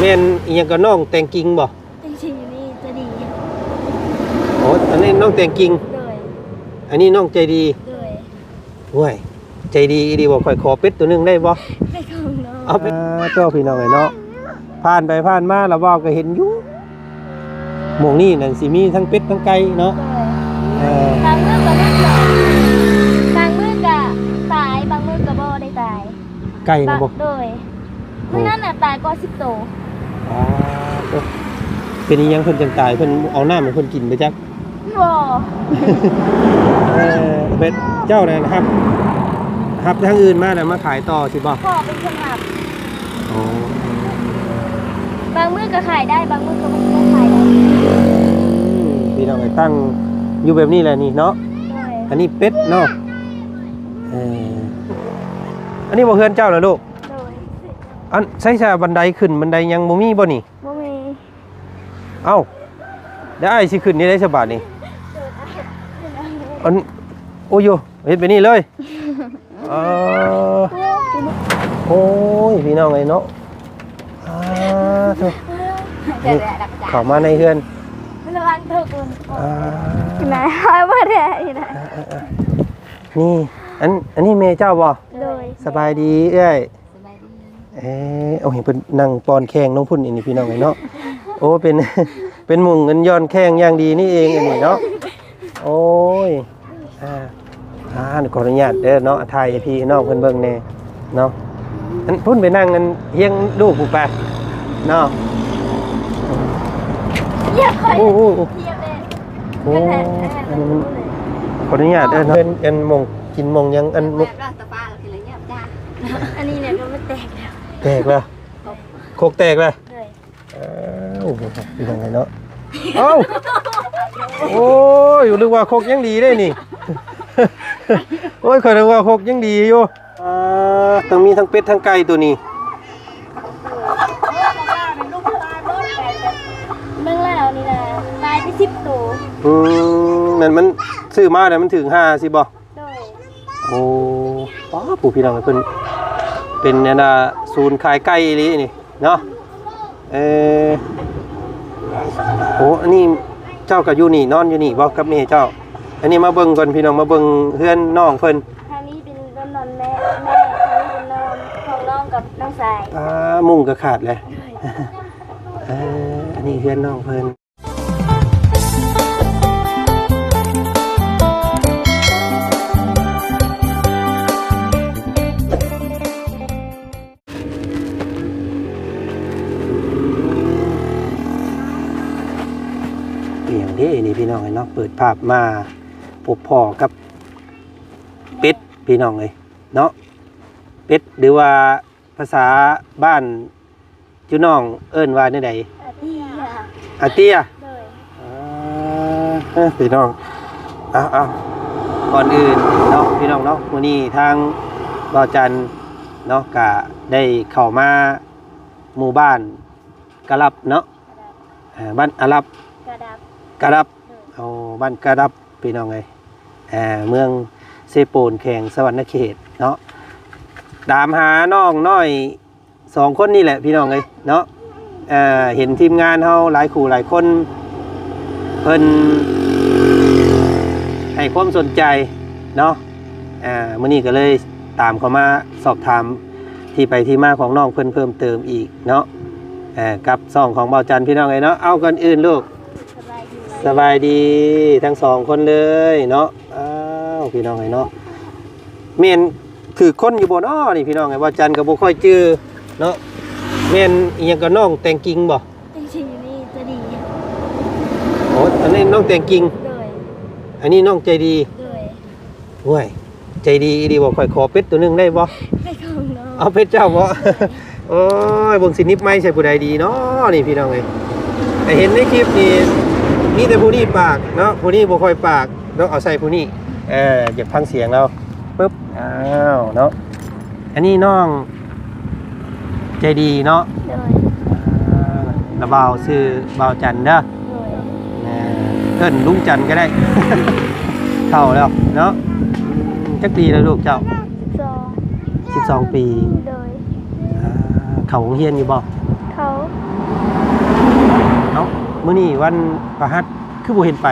ແມ່ນອີ່ຫຍັງກໍ ນ້ອງແຕງກິ່ງບໍ່? ແຕງກິ່ງຢູ່ນີ້ໃຈດີ. ໂອ້ ອັນນີ້ນ້ອງແຕງກິ່ງ. ໂດຍ. ອັນນີ້ນ້ອງໃຈດີ. ໂດຍ. ໂອ້ຍ ໃຈດີອີ່ຫຼີບໍ່? ຂ້ອຍຂໍເປັດໂຕໜຶ່ງໄດ້ບໍ່? ເປັດຂອງນ້ອງ. ເອົາເປັດ. ອ້າ ເຈົ້າ ພີ່ນ້ອງເອີຍເນາະ ຜ່ານໄປຜ່ານມາລະເວົ້າກໍເຫັນຢູ່. ໝ່ອງນີ້ນັ້ນຊິມີທັງເປັດທັງໄກ່ເນາະ. ໂດຍ. ເອີ ບາງມື້ກໍແມ່ນ ບາງມື້ກໍຕາຍ ບາງມື້ກໍບໍ່ໄດ້ຕາຍ. ໄກ່ນະບໍ່? ໂດຍ. ໂອ້ ມື້ນັ້ນນະຕາຍກວ່າສິບໂຕ. ອໍ ເປັນອີ່ຫຍັງເພິ່ນຈັ່ງຕາຍ? ເພິ່ນເອົານ້ຳໃຫ້ເພິ່ນກິນໄປຈັກ? ບໍ່. ເອີ ເປັນເຈົ້ານັ້ນຮັບ ຮັບທາງອື່ນມາແລ້ວມາຂາຍຕໍ່ຊິບໍ່? ພໍ່ເປັນຄົນຮັບ. ອໍ ບາງມື້ກໍຂາຍໄດ້ ບາງມື້ກໍບໍ່ຂາຍໄດ້. ອືມ ພີ່ນ້ອງເອີຍ ຕັ້ງຢູ່ແບບນີ້ແຫຼະນີ້ເນາະ. ໂດຍ. ອັນນີ້ເປັດເນາະ. ເອີ ອັນນີ້ບໍ່ເຮືອນເຈົ້ານະລູກ? ໂດຍ. ອັນໃຊ້ຊະ ບັນໄດຂຶ້ນບັນໄດຍັງບໍ່ມີບໍ່ນີ້? ບໍ່ມີ. ເອົ້າ ແລ້ວອ້າຍຊິຂຶ້ນແນວໃດຊະບາດນີ້? ອັນ ໂອ້ຍ ເຮັດແບບນີ້ເລີຍ. ເອີ ໂອ້ຍ ພີ່ນ້ອງເອີຍເນາະ. ອາ ໂທ້ ນີ້ເຂົ້າມາໃນເຮືອນ ລະວັງຕົກ. ອາ ນາຍ ບໍ່ໄດ້ນະ. ເອີໆໆ ນີ້ ອັນ ອັນນີ້ແມ່ເຈົ້າບໍ່? ໂດຍ. ສະບາຍດີເອື້ອຍ. ສະບາຍດີ. ເອີ ໂອ້ຍ ເພິ່ນນັ່ງປ້ອນແຂ້ງນ້ອງພຸ້ນ ອັນນີ້ ພີ່ນ້ອງເອີຍເນາະ. ໂອ້ ເປັນ ເປັນໝູ່ເງິນຢ່ອນແຂ້ງຢ່າງດີນີ້ເອງ ອັນນີ້ເນາະ. ໂອ້ຍ ອ່າ ອ່າ ຂໍອະນຸຍາດເດີເນາະ ຖ່າຍໃຫ້ພີ່ໃຫ້ນ້ອງເພິ່ນເບິ່ງແດ່ເນາະ. ອັນພຸ້ນໄປນັ່ງອັນຮຽງລູກພຸ້ນໄປເນາະ. ໂອ້ ໂອ້ ໂອ້ ໂອ້ ອັນ ຂໍອະນຸຍາດເດີເນາະ. ເປັນອັນໝ່ອງກິນໝ່ອງຫຍັງ ອັນ ອັນນີ້ແຫຼະກໍມັນແຕກແລ້ວ. ແຕກແລ້ວ? ຄົກແຕກແລ້ວ? ໂດຍ. ເອີ ໂອ້ໂຫ ເປັນຫຍັງໄງເນາະ. ເອົ້າ ໂອ້ຍ ນຶກວ່າຄົກຍັງດີເດ້ນີ້. ໂອ້ຍ ຂ້ອຍນຶກວ່າຄົກຍັງດີຢູ່. ອ່າ ຕ້ອງມີທັງເປັດທັງໄກ່ໂຕນີ້. ເບິ່ງແລ້ວນີ້ນະ ຕາຍໄປສິບໂຕ. ອືມ ແມ່ນ ມັນຊື້ມາແລ້ວມັນຖືກຫ້າຊິບໍ່? ໂດຍ. ໂອ້ ປ້າ ຜູ້ ພີ່ນ້ອງເພິ່ນເປັນອັນນ່າ ສູນຂາຍໄກ່ອີ່ຫຼີນີ້ເນາະ. ເອີ ໂອ້ ອັນນີ້ເຈົ້າກໍຢູ່ນີ້ ນອນຢູ່ນີ້ບໍ່ກັບແມ່ເຈົ້າ? ອັນນີ້ມາເບິ່ງກ່ອນ ພີ່ນ້ອງ ມາເບິ່ງເຮືອນນ້ອງເພິ່ນ. ທາງນີ້ເປັນບ່ອນນອນແມ່ ແມ່ ທາງນີ້ເປັນນອນຂອງນ້ອງກັບນ້ອງຊາຍ. ອ່າ ມຸ້ງກໍຂາດແຫຼະ. ໂດຍ. ເອີ ອັນນີ້ເຮືອນນ້ອງເພິ່ນ. ອີ່ຫຍັງເດ້ນີ້ ພີ່ນ້ອງເອີຍເນາະ, ເປີດພາບມາພົບພໍ້ກັບເປັດ ພີ່ນ້ອງເອີຍເນາະ, ເປັດ ຫຼືວ່າພາສາບ້ານ ຈຸນ້ອງເອີ້ນວ່າແນວໃດ? ອາເຕ້ຍ. ອາເຕ້ຍ? ໂດຍ. ເອີ ພີ່ນ້ອງ ເອົາໆ ກ່ອນອື່ນເນາະ ພີ່ນ້ອງເນາະ, ມື້ນີ້ທາງບ່າວຈັນເນາະ ກະໄດ້ເຂົ້າມາໝູ່ບ້ານກະລັບເນາະ, ກະດັບ ເອີ ບ້ານອາລັບ ກະດັບ ກະດັບ. ໂດຍ. ໂອ້ ບ້ານກະດັບ ພີ່ນ້ອງເອີຍ, ເມືອງເຊໂປນ ແຂວງສະຫວັນນະເຂດເນາະ, ຕາມຫານ້ອງນ້ອຍ ສອງຄົນນີ້ແຫຼະ ພີ່ນ້ອງເອີຍເນາະ. ເອີ ເຫັນທີມງານເຮົາຫຼາຍຄູ່ຫຼາຍຄົນ ເພິ່ນໃຫ້ຄວາມສົນໃຈເນາະ, ເອີ ມື້ນີ້ກໍເລີຍຕາມເຂົ້າມາສອບຖາມທີ່ໄປທີ່ມາຂອງນ້ອງເພິ່ນເພີ່ມເຕີມອີກເນາະ, ເອີ ກັບຊ່ອງຂອງບ່າວຈັນ ພີ່ນ້ອງເອີຍເນາະ. ເອົາ ກ່ອນອື່ນລູກ ສະບາຍດີ ສະບາຍດີທັງສອງຄົນເລີຍເນາະ. ອ້າວ ພີ່ນ້ອງເອີຍເນາະ, ແມ່ນຖືກຄົນຢູ່ບໍ່ເນາະນີ້ ພີ່ນ້ອງເອີຍ? ບ່າວຈັນກໍບໍ່ຄ່ອຍຈື່ເນາະ. ແມ່ນອີ່ຫຍັງກໍ ນ້ອງແຕງກິ່ງບໍ່? ແຕງກິ່ງຢູ່ນີ້ໃຈດີ. ໂອ້ ອັນນີ້ນ້ອງແຕງກິ່ງ. ໂດຍ. ອັນນີ້ນ້ອງໃຈດີ. ໂດຍ. ໂອ້ຍ ໃຈດີອີ່ຫຼີບໍ່? ຂ້ອຍຂໍເປັດໂຕໜຶ່ງໄດ້ບໍ່? ເປັດຂອງນ້ອງ. ເອົາ ເປັດເຈົ້າບໍ່? ໂດຍ. ໂອ້ຍ ເບິ່ງຊິໜິບໄມ້ໃສ່ຜູ້ໃດດີເນາະນີ້ ພີ່ນ້ອງເອີຍ. ແຕ່ເຫັນໃນຄລິບນີ້ ມີແຕ່ຜູ້ນີ້ປາກເນາະ, ຜູ້ນີ້ບໍ່ຄ່ອຍປາກເນາະ, ເອົາໃສ່ຜູ້ນີ້. ເອີ ຢາກຟັງສຽງລາວ. ປຶບ ອ້າວ ເນາະ, ອັນນີ້ນ້ອງໃຈດີເນາະ. ໂດຍ. ອ່າ ລະບ່າວຊື່ບ່າວຈັນເດີ. ໂດຍ. ເອີ ເອີ້ນລຸງຈັນກໍໄດ້. ເຖົ້າແລ້ວເນາະ. ອືມ ຈັກປີແລ້ວລູກເຈົ້າ? ສິບສອງ. ສິບສອງປີ. ໂດຍ. ອ່າ ເຂົ້າໂຮງຮຽນຢູ່ບໍ່? ເຂົ້າ. ເອົ້າ ມື້ນີ້ວັນພະຫັດຄືບໍ່ເຫັນໄປ?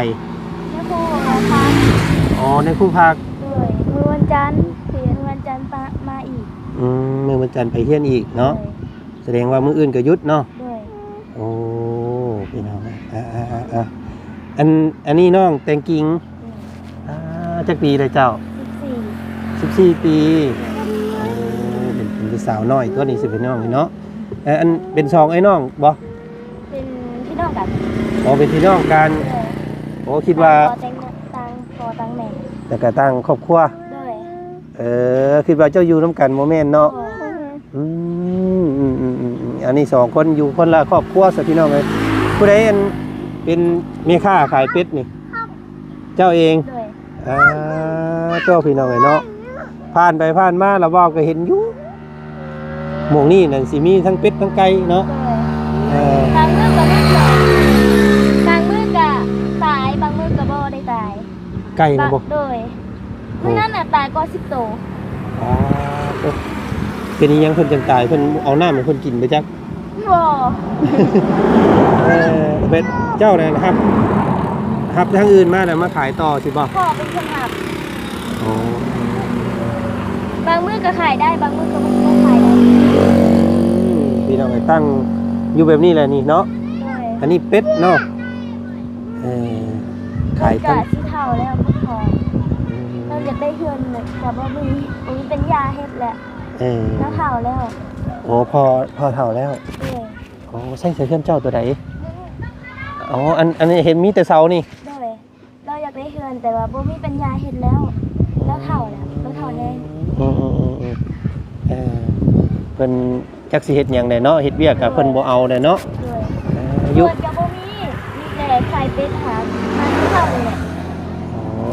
ໃນພູພາກ. ອໍ ໃນພູພາກ. ໂດຍ ມື້ວັນຈັນ ຄືມື້ວັນຈັນປະ ມາອີກ. ອືມ ມື້ວັນຈັນໄປຮຽນອີກເນາະ. ໂດຍ ສະແດງວ່າມື້ອື່ນກໍຢຸດເນາະ. ໂດຍ ໂອ້ ພີ່ນ້ອງເອີຍ ອ່າໆໆໆ ອັນ ອັນນີ້ນ້ອງແຕງກິງ. ໂດຍ ອ່າ ຈັກປີແລ້ວເຈົ້າ? ສິບສີ່ ສິບສີ່ປີ. ໂອ້ ເປັນ ເປັນສາວນ້ອຍຕົວນີ້ຊິພີ່ນ້ອງເນາະ. ເອີ ອັນ ເປັນສອງເອື້ອຍນ້ອງບໍ່? ເປັນພີ່ນ້ອງກັນ. ອໍ ເປັນພີ່ນ້ອງກັນ. ໂດຍ ໂອ້ ຄິດວ່າ ຕ່າງພໍ່ຕ່າງແມ່ ແລ້ວກໍຕ່າງຄອບຄົວ. ໂດຍ ເອີ ຄິດວ່າເຈົ້າຢູ່ນຳກັນ ບໍ່ແມ່ນເນາະ. ບໍ່ ອືມ ອືມໆໆໆ ອັນນີ້ສອງຄົນຢູ່ຄົນລະຄອບຄົວຊະ ພີ່ນ້ອງເອີຍ. ຜູ້ໃດອັນເປັນແມ່ຄ້າຂາຍເປັດນີ້? ເຈົ້າເອງ. ໂດຍ ອ່າ ເຈົ້າ ພີ່ນ້ອງເອີຍເນາະ ຜ່ານໄປຜ່ານມາລະເວົ້າກໍເຫັນຢູ່. ໝ່ອງນີ້ນັ້ນຊິມີທັງເປັດທັງໄກ່ເນາະ. ໂດຍ ເອີ ບາງມື້ກໍມີ ບາງມື້ກໍຕາຍ ບາງມື້ກໍບໍ່ໄດ້ຕາຍ. ໄກ່ນະບໍ່? ໂດຍ ໂອ້ ມື້ນັ້ນນະຕາຍກວ່າສິບໂຕ. ອໍ ເປັນອີ່ຫຍັງເພິ່ນຈັ່ງຕາຍ? ເພິ່ນເອົານ້ຳໃຫ້ເພິ່ນກິນບໍ່ຈັກ. ບໍ່ ເອີ ເປັນເຈົ້ານັ້ນຮັບ ຮັບທາງອື່ນມາແລ້ວມາຂາຍຕໍ່ຊິບໍ່? ພໍ່ເປັນຄົນຮັບ. ອໍ ບາງມື້ກໍຂາຍໄດ້ ບາງມື້ກໍບໍ່ຂາຍໄດ້. ອືມ ພີ່ນ້ອງເອີຍ ຕັ້ງຢູ່ແບບນີ້ແຫຼະນີ້ເນາະ. ໂດຍ ອັນນີ້ເປັດເນາະ. ເອີ ຂາຍ ເພິ່ນກໍຊິເຖົ້າແລ້ວ ເພິ່ນກໍ ອືມ ເພິ່ນຢາກໄດ້ເຮືອນແຫຼະ ກໍບໍ່ມີ ບໍ່ມີປັນຍາເຮັດແຫຼະ. ເອີ ລາວເຖົ້າແລ້ວ. ໂອ້ ພໍ່ ພໍ່ເຖົ້າແລ້ວ. ໂດຍ ໂອ້ ໃຊ້ເຮືອນເຈົ້າຕົວໃດ? ອໍ ອັນ ອັນນີ້ເຫັນມີແຕ່ເສົານີ້. ໂດຍ ລາວຢາກໄດ້ເຮືອນ ແຕ່ວ່າບໍ່ມີປັນຍາເຮັດແລ້ວ ລາວເຖົ້າແລ້ວ ລາວເຖົ້າແຮງ. ອືມໆໆໆ ເອີ ເພິ່ນຈັກຊິເຮັດຫຍັງແດ່ເນາະ ເຮັດວຽກກໍເພິ່ນບໍ່ເອົາແດ່ເນາະ. ໂດຍ ເອີ ຢູ່ ເຮືອນກໍບໍ່ມີ ມີແຕ່ຂາຍເປັດຫາ ຫາເຂົ້ານີ້ແຫຼະ. ອໍ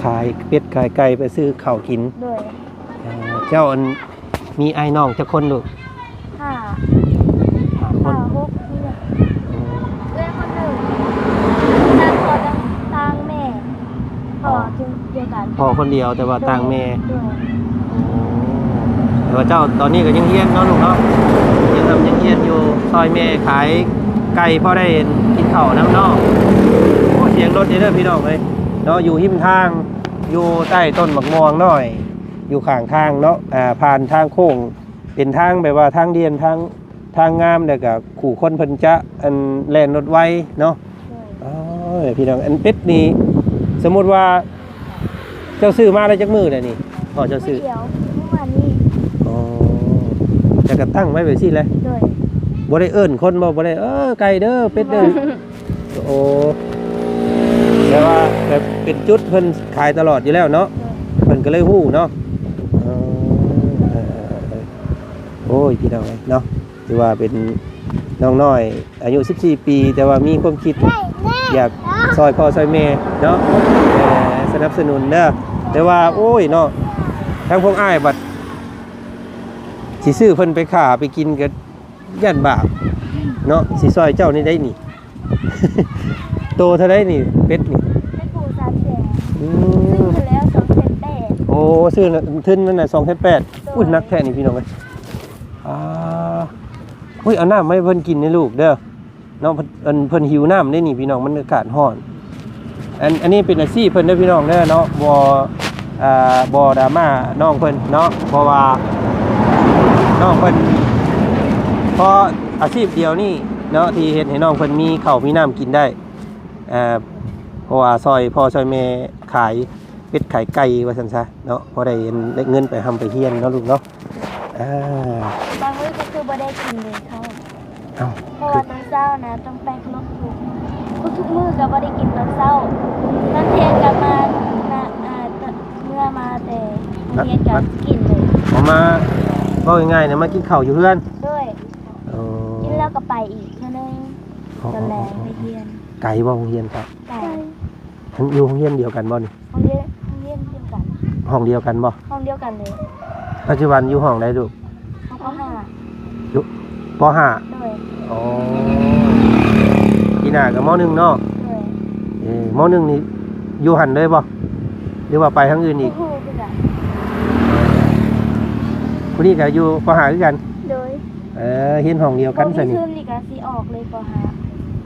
ຂາຍເປັດຂາຍໄກ່ໄປຊື້ເຂົ້າກິນ. ໂດຍ ເອີ ເຈົ້າອັນ ມີອ້າຍນ້ອງຈັກຄົນລູກ? ຫ້າ ຫ້າຄົນ ຫ້າຫົກນີ້ແຫຼະ. ອືມ ເອື້ອຍຄົນໜຶ່ງ ຕ່າງພໍ່ຕ່າງ ຕ່າງແມ່ ພໍ່ ພໍ່ດຽວກັນ ພໍ່ຄົນດຽວແຕ່ວ່າຕ່າງແມ່. ໂດຍ ໂອ້ ແຕ່ວ່າເຈົ້າຕອນນີ້ກໍຍັງຮຽນເນາະລູກເນາະ ຍັງຮ່ຳຍັງຮຽນຢູ່ ຊ່ອຍແມ່ຂາຍໄກ່ພໍໄດ້ກິນເຂົ້ານຳເນາະ. ໂອ້ ສຽງລົດເດີພີ່ນ້ອງເອີຍເນາະ ຢູ່ຮິມທາງ ຢູ່ໃຕ້ຕົ້ນໝາກມ່ວງນ້ອຍ ຢູ່ຂ້າງທາງເນາະ ອ່າ ຜ່ານທາງໂຄ້ງ ເປັນທາງແບບວ່າທາງດ່ຽນ ທາງ ທາງງາມ ແລ້ວກໍຜູ້ຄົນເພິ່ນຈະ ອັນ ແລ່ນລົດໄວເນາະ. ໂອ້ຍ ພີ່ນ້ອງ ອັນເປັດນີ້ ສົມມຸດວ່າເຈົ້າຊື້ມາໄດ້ຈັກມື້ແລ້ວນີ້? ພໍ່ເຈົ້າຊື້ ມື້ດຽວ ມື້ວານນີ້. ອໍ ແລ້ວກໍຕັ້ງໄວ້ແບບຊີ້ແຫຼະ. ໂດຍ ບໍ່ໄດ້ເອີ້ນຄົນບໍ່? ບໍ່ໄດ້ ເອີ ໄກ່ເດີ ເປັດເດີ. ໂອ້ ແຕ່ວ່າແບບເປັນຈຸດເພິ່ນຂາຍຕະຫຼອດຢູ່ແລ້ວເນາະ. ໂດຍ ເພິ່ນກໍເລີຍຮູ້ເນາະ. ເອີ ໂອ້ຍ ພີ່ນ້ອງເອີຍເນາະ ຖືວ່າເປັນນ້ອງນ້ອຍອາຍຸສິບສີ່ປີ ແຕ່ວ່າມີຄວາມຄິດຢາກຊ່ອຍພໍ່ຊ່ອຍແມ່ເນາະ ເອີ ສະໜັບສະໜູນເດີ. ແຕ່ວ່າ ໂອ້ຍເນາະ ທາງພວກອ້າຍບັດຊິຊື້ເພິ່ນໄປຂ້າໄປກິນກໍ ຢ້ານບາບເນາະ ຊິຊ່ອຍເຈົ້ານີ້ໄດ້ນີ້. ໂຕເທົ່າໃດນີ້ ເປັດນີ້? ເປັດຜູ້ສາມແສນ. ອືມ ຊື້ມາແລ້ວສອງແສນແປດ. ໂອ້ ຊື້ທຶນມັນນະສອງແສນແປດ. ໂດຍ ອຸ້ຍ ໜັກແທ້ນີ້ພີ່ນ້ອງເອີຍ. ອ່າ ໂອ້ຍ ເອົານ້ຳມາໃຫ້ເພິ່ນກິນເດີລູກເດີ. ເນາະ ເພິ່ນ ເພິ່ນ ເພິ່ນຫິວນ້ຳເດ້ນີ້ພີ່ນ້ອງ ມັນອາກາດຮ້ອນ. ອັນ ອັນນີ້ເປັນອາຊີບເພິ່ນເດີພີ່ນ້ອງເດີເນາະ ບໍ່ ອ່າ ບໍ່ດຣາມານ້ອງເພິ່ນເນາະ ເພາະວ່ານ້ອງເພິ່ນ ເພາະອາຊີບດຽວນີ້ເນາະ ທີ່ເຮັດໃຫ້ນ້ອງເພິ່ນມີເຂົ້າມີນ້ຳກິນໄດ້ ເພາະວ່າຊ່ອຍພໍ່ຊ່ອຍແມ່ຂາຍເປັດຂາຍໄກ່ວ່າຊັ້ນຊະເນາະ ພໍໄດ້ ໄດ້ເງິນໄປຮ່ຳໄປຮຽນເນາະລູກເນາະ. ອ່າ ບາງມື້ກໍຄືບໍ່ໄດ້ກິນເລີຍເຂົ້າ. ເອົ້າ ເພາະວ່າຕອນເຊົ້ານະຕ້ອງແປກລົດທຸກ ທຸກໆມື້ກໍບໍ່ໄດ້ກິນຕອນເຊົ້າ. ຕອນທ່ຽງກໍມາ ມາ ອ່າ ເມື່ອມາແຕ່ໂຮງຮຽນກໍກິນເລີຍ. ເອົາມາ ເວົ້າງ່າຍໆນະ ມາກິນເຂົ້າຢູ່ເຮືອນ. ໂດຍ. ໂອ້ ກິນແລ້ວກໍໄປອີກເທື່ອໜຶ່ງ. ອໍ ຕອນແລງໄປຮຽນ. ໄກບໍ່ໂຮງຮຽນເຈົ້າ? ໄກ. ຢູ່ໂຮງຮຽນດຽວກັນບໍ່ນີ້? ໂຮງຮຽນ ໂຮງຮຽນດຽວກັນ. ຫ້ອງດຽວກັນບໍ່? ຫ້ອງດຽວກັນເລີຍ. ປັດຈຸບັນຢູ່ຫ້ອງໃດລູກ? ປ.ຫ້າ. ຢູ່ ປ.ຫ້າ. ໂດຍ. ອໍ ປີໜ້າກໍ ມ.ໜຶ່ງ ເນາະ? ໂດຍ. ເອີ ມ.ໜຶ່ງ ນີ້ຢູ່ຫັ້ນເລີຍບໍ່ ຫຼືວ່າໄປທາງອື່ນອີກ? ບໍ່ຮູ້ຄືກັນ. ຜູ້ນີ້ກໍຢູ່ ປ.ຫ້າ ຄືກັນ? ໂດຍ. ເອີ ຮຽນຫ້ອງດຽວກັນຊັ້ນນີ້. ບໍ່ມີທຶນນີ້ກໍຊິອອກເລີຍ ປ.ຫ້າ.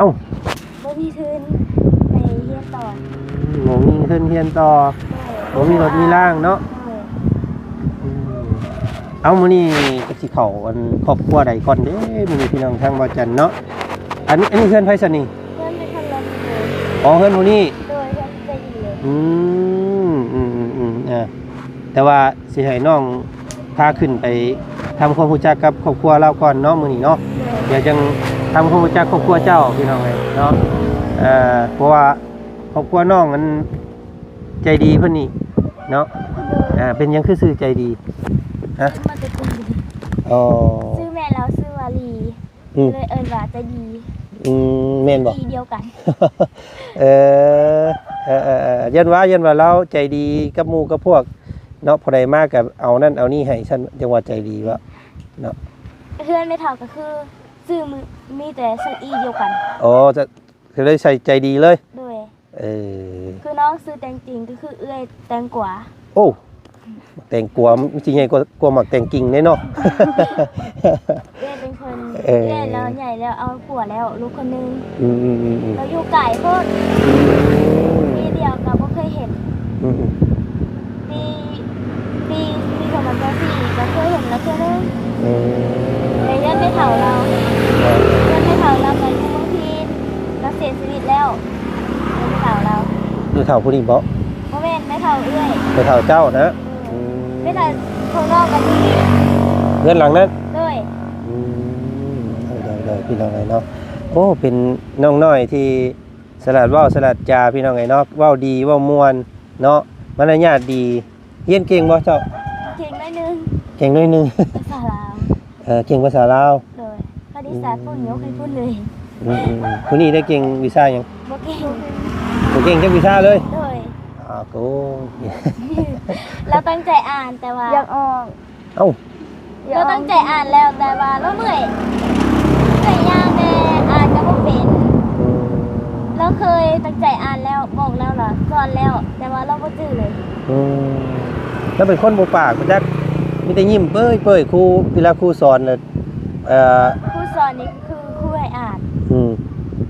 ເອົ້າ ບໍ່ມີທຶນໄປຮຽນຕໍ່. ອືມ ບໍ່ມີທຶນຮຽນຕໍ່ ໂດຍ ບໍ່ມີລົດມີລາງເນາະ. ໂດຍ ອືມ ເອົ້າ ມື້ນີ້ກໍຊິເຂົ້າອັນຄອບຄົວໃດກ່ອນເດ້ ມື້ນີ້ພີ່ນ້ອງທາງບ່າວຈັນເນາະ. ອັນນີ້ ອັນນີ້ເຮືອນໃຜຊັ້ນນີ້? ເຮືອນແມ່ທາງລຳ. ອໍ ເຮືອນຜູ້ນີ້. ໂດຍ ເຮືອນໃຈດີເລີຍ. ອືມ ອືມໆໆ ເອີ ແຕ່ວ່າຊິໃຫ້ນ້ອງພາຂຶ້ນໄປທຳຄວາມຮູ້ຈັກກັບຄອບຄົວລາວກ່ອນເນາະ ມື້ນີ້ເນາະ. ໂດຍ ດຽວຈັ່ງທຳຄວາມຮູ້ຈັກຄອບຄົວເຈົ້າ ພີ່ນ້ອງເອີຍເນາະ. ເອີ ເພາະວ່າຄອບຄົວນ້ອງນັ້ນໃຈດີເພິ່ນນີ້ເນາະ. ໂດຍ ເປັນຫຍັງຄືຊື່ໃຈດີ? ຮະ? ມາແຕ່ກຸງ. ອໍ ຊື່ແມ່ລາວຊື່ວ່າລີ. ອືມ ເລີຍເອີ້ນວ່າໃຈດີ. ອືມ ແມ່ນບໍ່? ໃຈດີດຽວກັນ. ເອີ ເອີໆໆ ຢ້ານວ່າ ຢ້ານວ່າລາວໃຈດີກັບໝູ່ກັບພວກເນາະ ຜູ້ໃດມາກໍເອົານັ້ນເອົານີ້ໃຫ້ຊັ້ນ ຈັ່ງວ່າໃຈດີເນາະ. ເຮືອນແມ່ເຖົ້າກໍຄືຊື່ ມີແຕ່ຊື່ອີດຽວກັນ. ອໍ ກໍເລີຍໃສ່ໃຈດີເລີຍ. ໂດຍ ເອີ ຄືນ້ອງຊື່ແຕງຈິງ ກໍຄືເອື້ອຍແຕງກວາ. ໂອ້ ແຕງກວາມັນຊິໃຫຍ່ກວ່າ ກວ່າໝາກແຕງກິງເດ້ເນາະ. ເອື້ອຍເປັນຄົນ ເອີ ເອື້ອຍລາວໃຫຍ່ແລ້ວ ເອົາຜົວແລ້ວ ລູກຄົນໜຶ່ງ. ອືມໆໆໆ ລາວຢູ່ໄກໂພດ. ອືມ ປີດຽວກໍບໍ່ເຄີຍເຫັນ. ອືມໆ ປີ ປີ ປີສອງພັນຊາວສີ່ ກໍເຄີຍເຫັນລາວເທື່ອໜຶ່ງ. ອືມ ໄປເຮືອນແມ່ເຖົ້າລາວ. ເອີ ເຮືອນແມ່ເຖົ້າລາວກໍຢູ່ເມືອງພີນ ລາວເສຍຊີວິດແລ້ວ. ແມ່ເຖົ້າລາວ. ແມ່ເຖົ້າຜູ້ນີ້ບໍ່? ບໍ່ແມ່ນ ແມ່ເຖົ້າເອື້ອຍ. ແມ່ເຖົ້າເຈົ້ານະ? ເອີ ອືມ ແມ່ເຖົ້າຂອງນ້ອງກໍຢູ່ນີ້ ເຮືອນຫຼັງນັ້ນ. ໂດຍ ອືມ ໂດຍໆ ພີ່ນ້ອງເອີຍເນາະ. ໂອ້ ເປັນນ້ອງນ້ອຍທີ່ສະຫຼາດເວົ້າສະຫຼາດຈາ ພີ່ນ້ອງເອີຍເນາະ ເວົ້າດີເວົ້າມ່ວນເນາະ ມາລະຍາດດີ. ຮຽນເກັ່ງບໍ່ເຈົ້າ? ເກັ່ງໜ້ອຍໜຶ່ງ. ເກັ່ງໜ້ອຍໜຶ່ງ ພາສາລາວ. ເອີ ເກັ່ງພາສາລາວ. ໂດຍ ພາສາຍີ່ປຸ່ນຍົກໃຫ້ພຸ້ນເລີຍ. ອືມໆ ຜູ້ນີ້ໄດ້ເກັ່ງວິຊາຫຍັງ? ບໍ່ເກັ່ງ. ບໍ່ເກັ່ງຈັກວິຊາເລີຍ? ໂດຍ. ອາໂກ ລາວຕັ້ງໃຈອ່ານ ແຕ່ວ່າ ຢາກອອກ. ເອົ້າ ລາວຕັ້ງໃຈອ່ານແລ້ວ ແຕ່ວ່າລາວເມື່ອຍ ເມື່ອຍຍ່າງແດ່ ອ່ານກໍບໍ່ເປັນ. ອືມ ລາວເຄີຍຕັ້ງໃຈອ່ານແລ້ວ ບອກແລ້ວລະ ສອນແລ້ວ ແຕ່ວ່າລາວບໍ່ຈື່ເລີຍ. ອືມ ລາວເປັນຄົນບໍ່ປາກບໍ່ຈັກ ມີແຕ່ຍິ້ມເປີຍໆ ຄູ ເວລາຄູສອນນະ. ເອີ ຄູສອນນີ້ຄືຄູໃຫ້ອ່ານ. ອືມ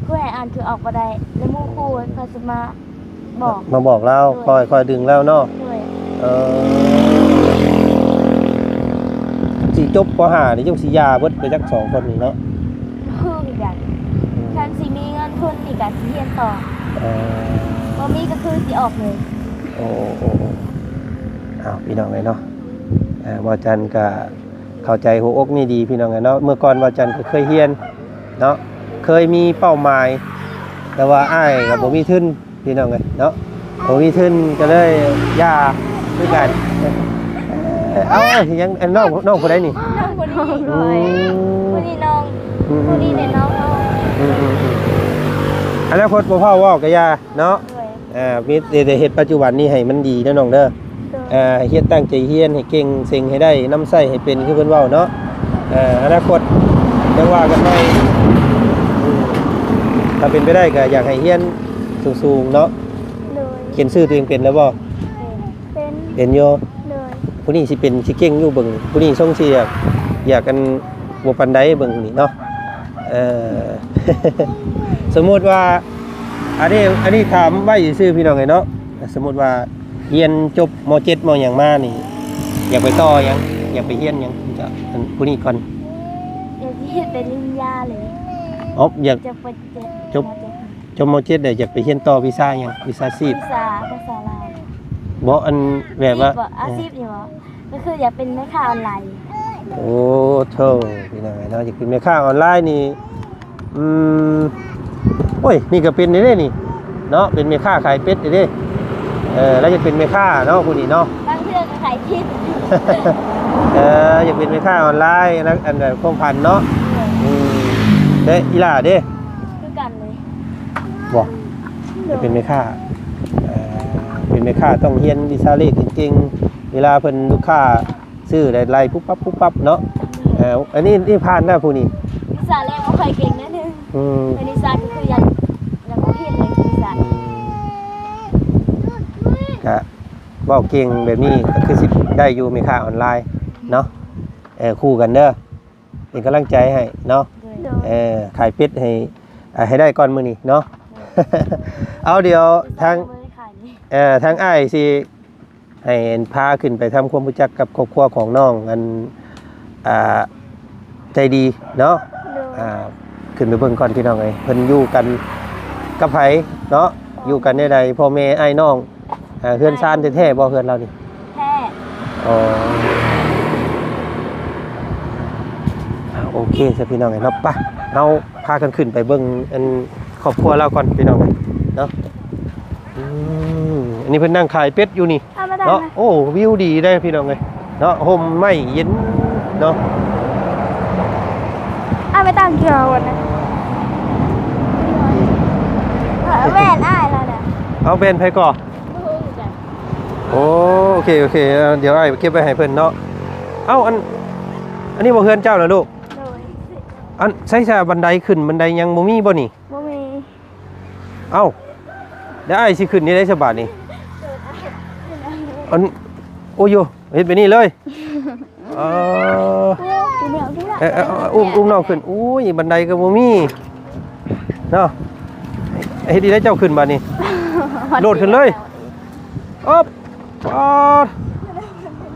ຄູໃຫ້ອ່ານຄືອອກບໍ່ໄດ້ ແລ້ວໝູ່ຄູເຂົາຊິມາ ບອກ ມາບອກລາວ. ໂດຍ ຄ່ອຍ ຄ່ອຍດຶງລາວເນາະ. ໂດຍ ເອີ ຊິຈົບ ປໍຫ້າ ນີ້ຍັງຊິຢ່າເບິດໄປຈັກສອງຄົນນີ້ເນາະ. ຄືກັນ. ອືມ ຄັນຊິມີເງິນທຶນນີ້ກໍຊິຮຽນຕໍ່. ເອີ ບໍ່ມີກໍຄືຊິອອກເລີຍ. ໂອ້ ໂອ້ ໂອ້ ເອົາ ພີ່ນ້ອງເອີຍເນາະ. ເອີ ບ່າວຈັນກໍເຂົ້າໃຈຫົວອົກນີ້ດີ ພີ່ນ້ອງເອີຍເນາະ. ເມື່ອກ່ອນບ່າວຈັນກໍເຄີຍຮຽນເນາະ ເຄີຍມີເປົ້າໝາຍ ແຕ່ວ່າອ້າຍກໍບໍ່ມີທຶນ ພີ່ນ້ອງເອີຍເນາະ. ບໍ່ມີທຶນກໍເລີຍຢ່າຄືກັນ. ເອົ້າ ຍັງ ອັນ ນ້ອງ ນ້ອງຜູ້ໃດນີ້? ນ້ອງຜູ້ນີ້. ອືມ ຜູ້ນີ້ນ້ອງ. ອືມ ຜູ້ນີ້ແມ່ນນ້ອງເຮົາ. ອືມໆໆ ອະນາຄົດບໍ່ພ້ອມເວົ້າກໍຢ່າເນາະ. ໂດຍ ເອີ ມີແຕ່ເຮັດປັດຈຸບັນນີ້ໃຫ້ມັນດີເດີນ້ອງເດີ. ໂດຍ ເອີ ໃຫ້ຮຽນ ຕັ້ງໃຈຮຽນໃຫ້ເກັ່ງ ເສັງໃຫ້ໄດ້ ນຳໃຊ້ໃຫ້ເປັນ ຄືເພິ່ນເວົ້າເນາະ. ເອີ ອະນາຄົດຈັ່ງວ່າກັນໃໝ່. ອືມ ຖ້າເປັນໄປໄດ້ກໍຢາກໃຫ້ຮຽນສູງໆເນາະ. ໂດຍ ຂຽນຊື່ຕົວເອງເປັນແລ້ວບໍ່? ເປັນ ເປັນຢູ່. ໂດຍ ຜູ້ນີ້ຊິເປັນ ຊິເກັ່ງຢູ່ ເບິ່ງ ຜູ້ນີ້ຊົງຊິຢາກ ຢາກ ອັນ ບໍ່ປານໃດ ເບິ່ງນີ້ເນາະ. ເອີ ສົມມຸດວ່າ ອັນນີ້ ອັນນີ້ຖາມໄວ້ຊື່ໆ ພີ່ນ້ອງເອີຍເນາະ. ສົມມຸດວ່າຮຽນຈົບ ມໍເຈັດ ມໍຫຍັງມານີ້ ຢາກໄປຕໍ່ຫຍັງ? ຢາກໄປຮຽນຫຍັງ? ເຈົ້າ ອັນ ຜູ້ນີ້ກ່ອນ. ຢາກຮຽນປະລິນຍາເລີຍ. ອໍ ຢາກ ຈະໄປ ເຈັດ ຈົບ ຈົບ ມໍເຈັດ ແລ້ວຢາກໄປຮຽນຕໍ່ວິຊາຫຍັງ? ວິຊາຊີບ ວິຊາພາສາລາວ. ບໍ່ ອັນ ແບບວ່າ ອາຊີບບໍ່? ອາຊີບນີ້ບໍ່? ກໍຄືຢາກເປັນແມ່ຄ້າອອນລາຍ. ໂອ້ໂທ້ ພີ່ນ້ອງເອີຍເນາະ ຢາກເປັນແມ່ຄ້າອອນລາຍນີ້. ອືມ ໂອ້ຍ ນີ້ກໍເປັນເດ້ນີ້ເນາະ ເປັນແມ່ຄ້າຂາຍເປັດເດ້. ເອີ ລາວຢາກເປັນແມ່ຄ້າເນາະ ຜູ້ນີ້ເນາະ. ບາງເທື່ອກໍຂາຍຜິດ. ເອີ ຢາກເປັນແມ່ຄ້າອອນລາຍ ອັນນັ້ນ ອັນນັ້ນ ຄວາມຝັນເນາະ. ໂດຍ ອືມ ແລະ ອີ່ຫຼ້າເດ້? ຄືກັນເລີຍ. ບໍ່ ໂດຍ ຢາກເປັນແມ່ຄ້າ. ເອີ ເປັນແມ່ຄ້າຕ້ອງຮຽນວິຊາເລກໃຫ້ເກັ່ງ ເວລາເພິ່ນ ລູກຄ້າຊື້ໄດ້ໄລ່ປຸບປັບ ປຸບປັບເນາະ. ໂດຍ ເອີ ອັນນີ້ ນີ້ຜ່ານນະຜູ້ນີ້. ວິຊາເລກບໍ່ຄ່ອຍເກັ່ງໜ້ອຍໜຶ່ງ. ອືມ ແຕ່ວິຊາກໍຄືຢາກ ຢາກເຮັດເລີຍວິຊາ. ອືມ ກະເວົ້າເກັ່ງແບບນີ້ກໍຄືຊິໄດ້ຢູ່ ແມ່ຄ້າອອນລາຍເນາະ. ເອີ ຄູ່ກັນເດີ ເປັນກຳລັງໃຈໃຫ້ເນາະ. ໂດຍ ເອີ ຂາຍເປັດໃຫ້ ອ່າ ໃຫ້ໄດ້ກ່ອນມື້ນີ້ເນາະ. ເອົາ ດຽວທາງ ເອີ ທາງອ້າຍຊິໃຫ້ພາຂຶ້ນໄປທຳຄວາມຮູ້ຈັກກັບຄອບຄົວຂອງນ້ອງ ອັນ ອ່າ ໃຈດີເນາະ. ໂດຍ ອ່າ ຂຶ້ນໄປເບິ່ງກ່ອນພີ່ນ້ອງເອີຍ ເພິ່ນຢູ່ກັນກັບໃຜເນາະ ຢູ່ກັນແນວໃດ ພໍ່ແມ່ອ້າຍນ້ອງ ອ່າ ເຮືອນຊານແທ້ໆບໍ່ ເຮືອນລາວນີ້? ແທ້. ອໍ ອ່າ ໂອເຄຊະພີ່ນ້ອງເອີຍເນາະ ໄປ ເຮົາພາກັນຂຶ້ນໄປເບິ່ງອັນຄອບຄົວລາວກ່ອນພີ່ນ້ອງເອີຍເນາະ. ອືມ ອັນນີ້ເພິ່ນນັ່ງຂາຍເປັດຢູ່ນີ້ ເອົາມາຕັ້ງ ເນາະ ນະ ໂອ້ ວິວດີເດ້ພີ່ນ້ອງເອີຍເນາະ ຮົ່ມໄມ້ເຢັນເນາະ. ເອົາມາຕັ້ງເທື່ອກ່ອນນະ ແວ່ນອ້າຍລາວນະ. ເອົາແວ່ນໃຜກໍ? ບໍ່ຮູ້ຄືກັນ. ໂອເຄ ໂອເຄ ດຽວອ້າຍເກັບໄວ້ໃຫ້ເພິ່ນເນາະ. ເອົ້າ ອັນ ອັນນີ້ບໍ່ເຮືອນເຈົ້ານະລູກ? ໂດຍ. ອັນ ໃສຊະ ບັນໄດຂຶ້ນບັນໄດຍັງບໍ່ມີບໍ່ນີ້? ບໍ່ມີ. ເອົ້າ ດຽວອ້າຍຊິຂຶ້ນນີ້ໄດ້ສະບາດນີ້. ອັນ ໂອ້ຍ ເຮັດແບບນີ້ເລີຍ. ເອີ ເອີ ເອີ ເອີ ອຸ້ມ ອຸ້ມນ້ອງຂຶ້ນ. ໂອ້ຍ ບັນໄດກໍບໍ່ມີເນາະ. ເຮັດດີໄດ້ເຈົ້າຂຶ້ນບາດນີ້. ໂດດຂຶ້ນເລີຍ. ອອບ ປາດ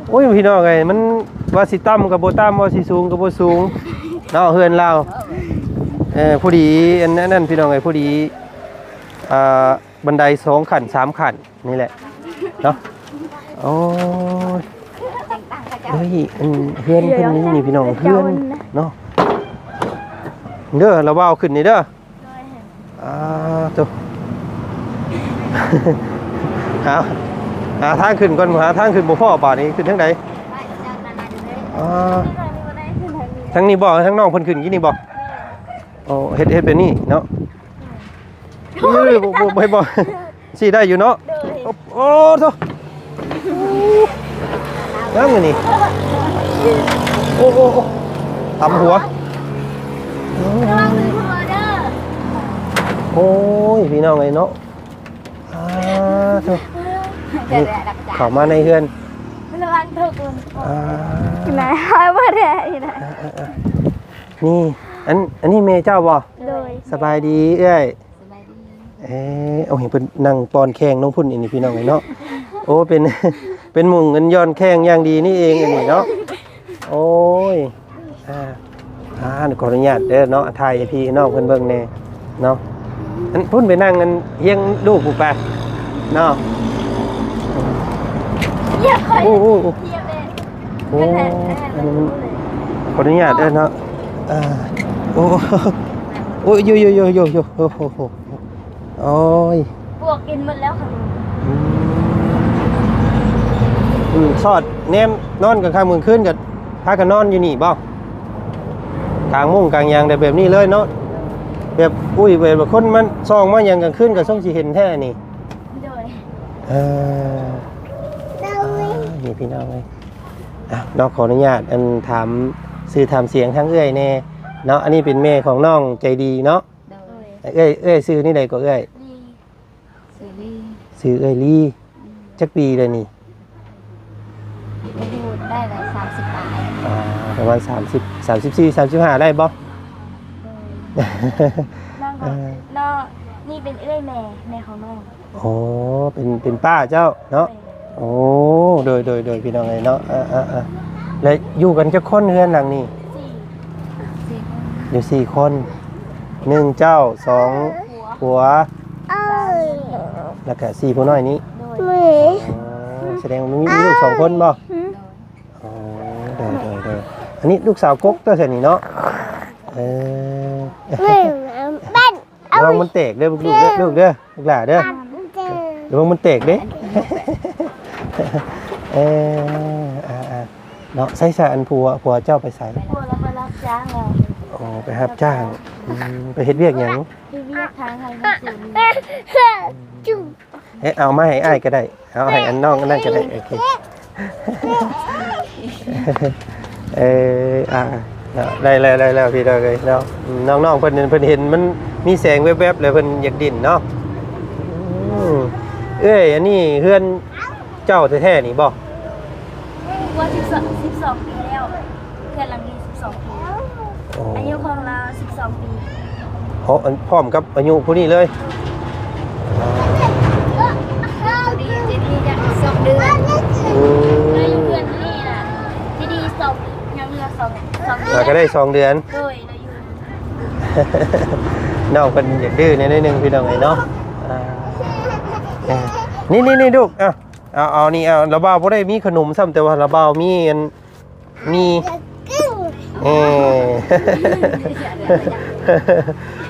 ໂອ້ຍ ພີ່ນ້ອງເອີຍ ມັນວ່າຊິຕ່ຳກໍບໍ່ຕ່ຳ ວ່າຊິສູງກໍບໍ່ສູງເນາະ ເຮືອນລາວ. ເອີ ພໍດີ ອັນນັ້ນ ພີ່ນ້ອງເອີຍ ພໍດີ ອ່າ ບັນໄດສອງຂັ້ນສາມຂັ້ນນີ້ແຫຼະເນາະ. ໂອ້ຍ ເອີຍ ອັນເຮືອນເພິ່ນນີ້ ນີ້ ພີ່ນ້ອງ ເຮືອນເນາະ ເດີ ລະວ່າວຂຶ້ນນີ້ເດີ. ໂດຍ. ອ່າ ໂຕ ຫາ ຫາທາງຂຶ້ນກ່ອນ ຫາທາງຂຶ້ນບໍ່ພໍ້ບາດນີ້ ຂຶ້ນທາງໃດ? ອ່າ ທາງນີ້ບໍ່? ທາງນ້ອງເພິ່ນຂຶ້ນກີ້ນີ້ບໍ່? ໂອ້ ເຮັດ ເຮັດແບບນີ້ເນາະ. ເອີ ບໍ່ ບໍ່ ບໍ່ ຊິໄດ້ຢູ່ເນາະ. ໂດຍ. ໂອ້ ໂອ້ ໂທ້ ຍັງອັນນີ້ ໂອ້ ໂອ້ ໂອ້ ຕຳຫົວ. ລະວັງຖືກຫົວເດີ. ໂອ້ຍ ພີ່ນ້ອງເອີຍເນາະ ອ່າ ໂທ້ ນີ້ເຂົ້າມາໃນເຮືອນ ລະວັງຖືກ ອ່າ ນາຍ ບໍ່ໄດ້ນະ. ອ່າ ອ່າ ອ່າ ນີ້ ອັນ ອັນນີ້ແມ່ເຈົ້າບໍ່? ໂດຍ. ສະບາຍດີເອື້ອຍ. ສະບາຍດີ. ເອີ ໂອ້ຍ ເພິ່ນນັ່ງປ້ອນແຂ້ງນ້ອງພຸ້ນ ອັນນີ້ພີ່ນ້ອງເອີຍເນາະ. ໂອ້ ເປັນ ເປັນໝູ່ເງິນຍ້ອນແຂ້ງຢ່າງດີນີ້ເອງ ອັນນີ້ເນາະ. ໂອ້ຍ ອ່າ ອ່າ ຂໍອະນຸຍາດເດີເນາະ ຖ່າຍໃຫ້ພີ່ນ້ອງເພິ່ນເບິ່ງແດ່ເນາະ. ອັນພຸ້ນໄປນັ່ງອັນຮຽງລູກພຸ້ນໄປເນາະ. ໂອ້ ໂອ້ ໂອ້ ໂອ້ ອັນນີ້ມັນ ຂໍອະນຸຍາດເດີເນາະ. ອ່າ ໂອ້ ໂອ້ຍ ໂຢ ໂອ້ ໂອ້ຍ ປວກກິນໝົດແລ້ວຂະໜົມ. ອືມ ອືມ ສອດແນມນອນກາງຄ່ຳກາງຄືນກໍພາກັນນອນຢູ່ນີ້ບໍ່? ກາງມຸ້ງກາງຫຍັງແບບນີ້ເລີຍເນາະ. ແບບ ອຸ້ຍ ແບບຄົນມາສ່ອງມາຫຍັງກາງຄືນກໍຊົງຊິເຫັນແທ້ນີ້. ໂດຍ. ເອີ ໂດຍ. ອ່າ ນີ້ພີ່ນ້ອງເອີຍ ອ່ະ ເນາະ ຂໍອະນຸຍາດ ອັນ ຖາມຊື່ຖາມສຽງທາງເອື້ອຍແດ່ເນາະ. ອັນນີ້ເປັນແມ່ຂອງນ້ອງໃຈດີເນາະ. ໂດຍ. ເອື້ອຍ ເອື້ອຍຊື່ນີ້ໃດກໍເອື້ອຍ? ຊື່ລີ. ຊື່ເອື້ອຍລີ. ອືມ. ຈັກປີແລ້ວນີ້? ບໍ່ຮູ້ ໄດ້ແລ້ວ ສາມສິບປາຍ. ອ່າ ປະມານສາມສິບ ສາມສິບສີ່ ສາມສິບຫ້າໄດ້ບໍ່? ໂດຍ. ນ້ອງ ເອີ ນ້ອງ ນີ້ເປັນເອື້ອຍແມ່ ແມ່ຂອງນ້ອງ. ອໍ ເປັນ ເປັນປ້າເຈົ້າເນາະ. ໂດຍ. ໂອ້ ໂດຍ ໂດຍ ໂດຍ ພີ່ນ້ອງເອີຍເນາະ. ອ່າ ອ່າ ອ່າ ແລ້ວຢູ່ກັນຈັກຄົນເຮືອນຫຼັງນີ້? ສີ່ ສີ່ຄົນ. ຢູ່ສີ່ຄົນ ໜຶ່ງເຈົ້າ ສອງຜົວ ແລ້ວກະສີ່ຜູ້ນ້ອຍນີ້. ໂດຍ. ອໍ ສະແດງວ່າມີ ມີລູກສອງຄົນບໍ່? ໂດຍ. ອໍ ໂດຍ ໂດຍ ໂດຍ. ອັນນີ້ລູກສາວກົກຕົວະຊັ້ນນີ້ເນາະ. ເອີ ລະວັງມັນແຕກເດີລູກເດີ ລູກເດີ ລູກຫຼ້າເດີ ລະວັງມັນແຕກເດ້. ເອີ ອ່າໆ ເນາະ. ໃສຊະ ອັນຜົວ ຜົວເຈົ້າໄປໃສ? ຜົວລາວໄປຮັບຈ້າງແລ້ວ. ອໍ ໄປຮັບຈ້າງ. ອືມ ໄປເຮັດວຽກຫຍັງ? ເຮັດວຽກທາງໄຮ່ທາງສວນ. ເອີ ເອົາມາໃຫ້ອ້າຍກໍໄດ້ ເອົາໃຫ້ອັນນ້ອງອັນນັ້ນກໍໄດ້. ໂອເຄ ເອີ ອ່າ ໄດ້ແລ້ວ ໄດ້ແລ້ວ ພີ່ນ້ອງເອີຍເນາະ. ອືມ ນ້ອງໆເພິ່ນ ເພິ່ນເຫັນມັນມີແສງແວບໆ ແລ້ວເພິ່ນຢາກຫຼິ້ນເນາະ. ອືມ ເອື້ອຍ ອັນນີ້ເຮືອນເຈົ້າແທ້ໆນີ້ບໍ່? ວ່າສິບສອງ ສິບສອງປີແລ້ວ ເຮືອນຫຼັງນີ້ສິບສອງປີ. ໂອ້ ອາຍຸຂອງລາວສິບສອງປີ. ເພາະອັນ ພ້ອມກັບອາຍຸຜູ້ນີ້ເລີຍ. ເຈດີ ເຈດີ ສອງເດືອນ. ໂອ້ ລາວຢູ່ເຮືອນນີ້ນະ ເຈດີ ສອງ ຍັງເຫຼືອ ສອງ ສອງເດືອນ ລາວກໍໄດ້ສອງເດືອນ. ໂດຍ ລາວຢູ່ ນ້ອງເພິ່ນຢາກດື້ແດ່ໜ້ອຍໜຶ່ງ ພີ່ນ້ອງເອີຍເນາະ. ອ່າ ເອີ ນີ້ໆໆ ລູກ ເອົາ ເອົາ ເອົານີ້ ເອົາ ລາວບ່າວບໍ່ໄດ້ມີຂະໜົມຊ້ຳ ແຕ່ວ່າລາວບ່າວມີອັນ ມີ ເອີ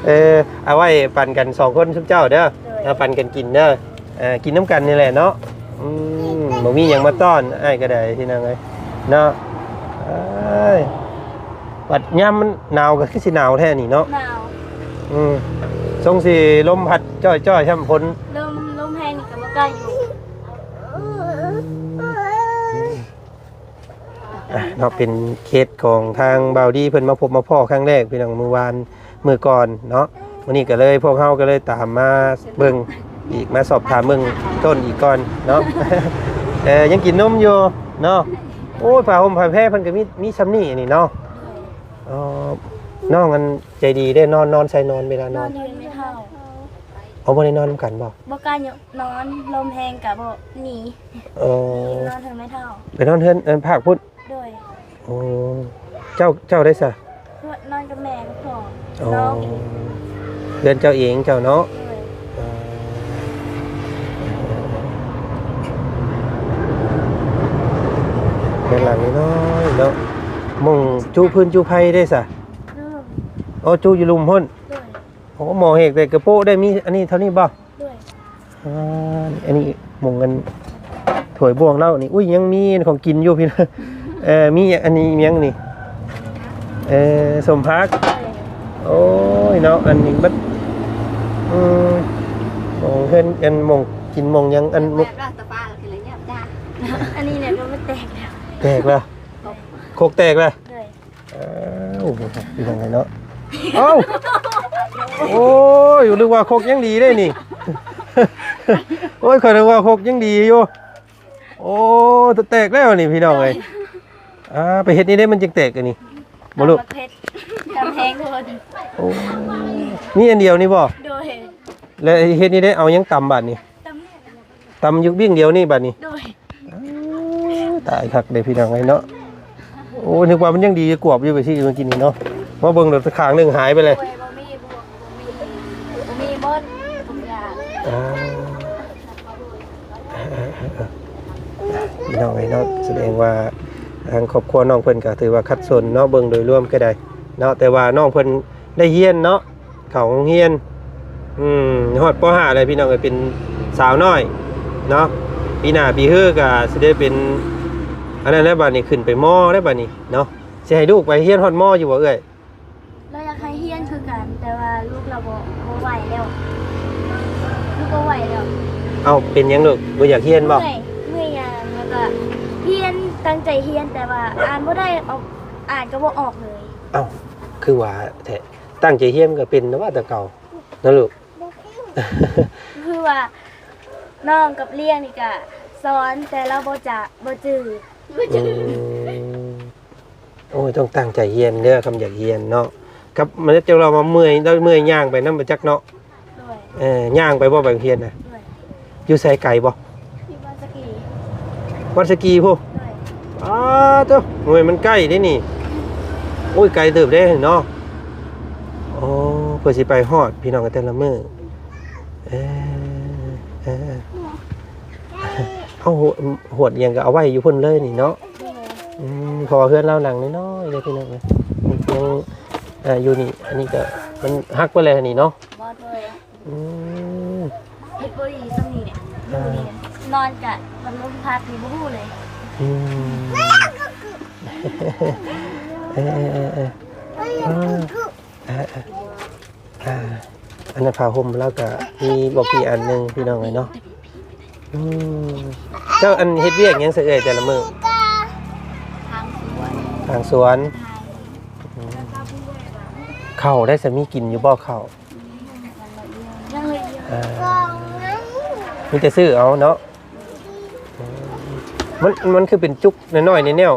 ເອີ ເອົາໄວ້ປັນກັນສອງຄົນຊຸມເຈົ້າເດີ. ໂດຍ ເອົາປັນກັນກິນເດີ. ເອີ ກິນນຳກັນນີ້ແຫຼະເນາະ. ອືມ ບໍ່ມີຫຍັງມາຕ້ອນອ້າຍກໍໄດ້ ພີ່ນ້ອງເອີຍເນາະ. ເອີຍ ບັດຍາມມັນໜາວກໍຄືຊິໜາວແທ້ນີ້ເນາະ. ໜາວ. ອືມ ຊົງຊິລົມພັດຈ້ອຍໆ ຊ້ຳຝົນ ລົມ ລົມແຮງນີ້ກໍບໍ່ກ້າຢູ່. ອ່ະ ເນາະ ເປັນເຂດຂອງທາງບ່າວດີເພິ່ນມາພົບມາພໍ້ຄັ້ງແລກ ພີ່ນ້ອງ ມື້ວານມື້ກ່ອນເນາະ. ມື້ນີ້ກໍເລີຍ ພວກເຮົາກໍເລີຍຕາມມາເບິ່ງອີກ ມາສອບຖາມເບິ່ງຕົ້ນອີກກ່ອນເນາະ. ເອີ ຍັງກິນນົມຢູ່ເນາະ. ໂອ້ຍ ຜ້າຫົ່ມຜ້າແພເພິ່ນກໍມີ ມີຊ່ຳນີ້ນີ້ເນາະ. ອໍ ນ້ອງອັນໃຈດີເດ້ ນອນ ນອນໃສ ນອນເວລານອນ? ນອນຢູ່ແມ່ເຖົ້າ. ເອົາ ບໍ່ໄດ້ນອນນຳກັນບໍ່? ບໍ່ກ້ານອນ ລົມແຮງກະບໍ່ໜີ. ອໍ ໜີນອນເຮືອນແມ່ເຖົ້າ. ໄປນອນເຮືອນ ເອີ ພາກພຸ້ນ? ໂດຍ. ໂອ້ ເຈົ້າ ເຈົ້າໄດ້ຊະ? ນອນກັບແມ່ກັບພໍ່. ອໍ ນ້ອງອີກ. ເຮືອນເຈົ້າເອງເຈົ້າເນາະ? ໂດຍ. ອໍ ເຮືອນຫຼັງນ້ອຍໆເນາະ. ໝ່ອງຈຸຟືນຈຸໄຟໄດ້ຊະ? ໂດຍ. ອໍ ຈຸຢູ່ລຸ່ມພຸ້ນ? ໂດຍ. ໂອ້ ໝໍ້ເຮັດແຕ່ກະໂປະໄດ້ ມີອັນນີ້ເທົ່ານີ້ບໍ່? ໂດຍ. ອ່າ ອັນນີ້ໝ່ອງອັນຖ້ວຍບ່ວງເຫຼົ້ານີ້. ອຸ້ຍ ຍັງມີຂອງກິນຢູ່ພີ່ນ້ອງ. ເອີ ມີອັນນີ້ຫຍັງນີ້? ເອີ ສົ້ມຜັກ. ໂດຍ. ໂອ້ຍເນາະ ອັນນີ້ບັດ ອືມ ໝ່ອງເຮືອນ ອັນໝ່ອງກິນໝ່ອງຫຍັງ ອັນ ແບບລາວຕະປາລະຄືລະຍາບຈ້າ. ອັນນີ້ແຫຼະກໍມັນແຕກແລ້ວ. ແຕກແລ້ວ? ຄົກແຕກແລ້ວ? ໂດຍ. ອ້າວ ເປັນຫຍັງໄງເນາະ? ເອົ້າ ໂອ້ຍ ນຶກວ່າຄົກຍັງດີເດ້ນີ້. ໂອ້ຍ ຂ້ອຍນຶກວ່າຄົກຍັງດີຢູ່. ໂອ້ ແຕກແລ້ວນີ້ພີ່ນ້ອງເອີຍ. ອ່າ ໄປເຮັດນີ້ເດ້ ມັນຈຶ່ງແຕກອັນນີ້ບໍ່ລູກ? ຕຳບັກເຜັດ ຕຳແຮງໂພດ. ໂອ້ ມີອັນດຽວນີ້ບໍ່? ໂດຍ. ແລ້ວເຮັດນີ້ໄດ້ເອົາຫຍັງຕຳບາດນີ້? ຕຳ ຕຳຢູ່ບ້ຽງດຽວນີ້ບາດນີ້. ໂດຍ. ຕາຍຄັກເດ້ພີ່ນ້ອງເອີຍເນາະ. ໂອ້ ນຶກວ່າມັນຍັງດີກວບຢູ່ໄປຊີ້ມື້ກີ້ນີ້ເນາະ. ມາເບິ່ງແລ້ວຂ້າງໜຶ່ງຫາຍໄປເລີຍ. ໂດຍ ບໍ່ມີ ບໍ່ ບໍ່ມີ ບໍ່ມີໝົດທຸກຢ່າງ. ອ່າ ພີ່ນ້ອງເອີຍເນາະ ສະແດງວ່າທາງຄອບຄົວນ້ອງເພິ່ນກໍຖືວ່າຂັດສົນເນາະ ເບິ່ງໂດຍລວມກໍໄດ້ເນາະ. ແຕ່ວ່ານ້ອງເພິ່ນໄດ້ຮຽນເນາະ ເຂົ້າໂຮງຮຽນ ອືມ ຮອດ ປໍຫ້າ ແລ້ວພີ່ນ້ອງເອີຍ ເປັນສາວນ້ອຍເນາະ. ປີໜ້າປີຮືກໍຊິໄດ້ເປັນອັນນັ້ນແລ້ວ ບາດນີ້ຂຶ້ນໄປ ມໍ ແລ້ວບາດນີ້ເນາະ. ຊິໃຫ້ລູກໄປຮຽນຮອດ ມໍ ຢູ່ບໍ່ເອື້ອຍ? ລາວຢາກໃຫ້ຮຽນຄືກັນ ແຕ່ວ່າລູກລາວບໍ່ ບໍ່ໄຫວແລ້ວ ລູກບໍ່ໄຫວແລ້ວ. ເອົ້າ ເປັນຫຍັງລູກ ບໍ່ຢາກຮຽນບໍ່? ເມື່ອຍ ເມື່ອຍຍ່າງ ແລ້ວກໍຮຽນ ຕັ້ງໃຈຮຽນ ແຕ່ວ່າອ່ານບໍ່ໄດ້ ອອກ ອ່ານກໍບໍ່ອອກເລີຍ. ເອົ້າ ຄືວ່າແທ້ ຕັ້ງໃຈຮຽນມັນກໍເປັນແລ້ວວ່າແຕ່ເກົ່າເນາະລູກ. ຄືວ່ານ້ອງກັບລ້ຽງນີ້ກະສອນ ແຕ່ລາວບໍ່ຈະ ບໍ່ຈື່. ອືມ ໂອ້ຍ ຕ້ອງຕັ້ງໃຈຮຽນເດີ ຄຳຢາກຮຽນເນາະ. ກັບມັນຈັກລາວວ່າເມື່ອຍ ລາວເມື່ອຍຍ່າງໄປນຳບໍ່ຈັກເນາະ. ໂດຍ. ເອີ ຍ່າງໄປບໍ່ ໄປໂຮງຮຽນນະ? ໂດຍ. ຢູ່ໃສ ໄກບໍ່? ຢູ່ວັດສະກີ. ວັດສະກີພຸ້ນ? ໂດຍ. ອ້າໂທ້ ໂອ້ຍ ມັນໃກ້ເດ້ນີ້. ໂອ້ຍ ໄກເຕີບເດ້ເນາະ. ໂອ້ ເພື່ອຊິໄປຮອດ ພີ່ນ້ອງ ແຕ່ລະມື້. ເອີ ເອີ ເອີ ເອົາ ຫວດ ຫວດຫຍັງກໍເອົາໄວ້ຢູ່ພຸ້ນເລີຍນີ້ເນາະ. ໂດຍ. ອືມ ເພາະວ່າເຮືອນລາວຫຼັງນ້ອຍໆເດ້ ພີ່ນ້ອງເອີຍ. ຍັງ ອ່າ ຢູ່ນີ້ ອັນນີ້ກໍມັນຫັກໄປແລ້ວນີ້ເນາະ. ບໍ່ ໂດຍ. ອືມ ເຮັດບໍ່ດີຊ່ຳນີ້ແຫຼະ. ອ່າ ຢູ່ນີ້ນອນກະພັດລົມພັດນີ້ບໍ່ຮູ້ເລີຍ. ອືມ ເອີ ເອີ ເອີ ເອີ ເອີ ເອີ ອ່າ ອັນນັ້ນຜ້າຫົ່ມລາວກະມີບໍ່ກີ່ອັນໜຶ່ງ ພີ່ນ້ອງເອີຍເນາະ. ອືມ ເຈົ້າອັນເຮັດວຽກຫຍັງຊະເອື້ອຍແຕ່ລະມື້? ທາງສວນ. ທາງສວນ. ອືມ ເຂົ້າໄດ້ຊະ ມີກິນຢູ່ບໍ່ເຂົ້າ? ຍັງເລີຍ. ເອີ ມີແຕ່ຊື້ເອົາເນາະ. ອືມ ມັນ ມັນຄືເປັນຈຸກນ້ອຍໆ ແນວ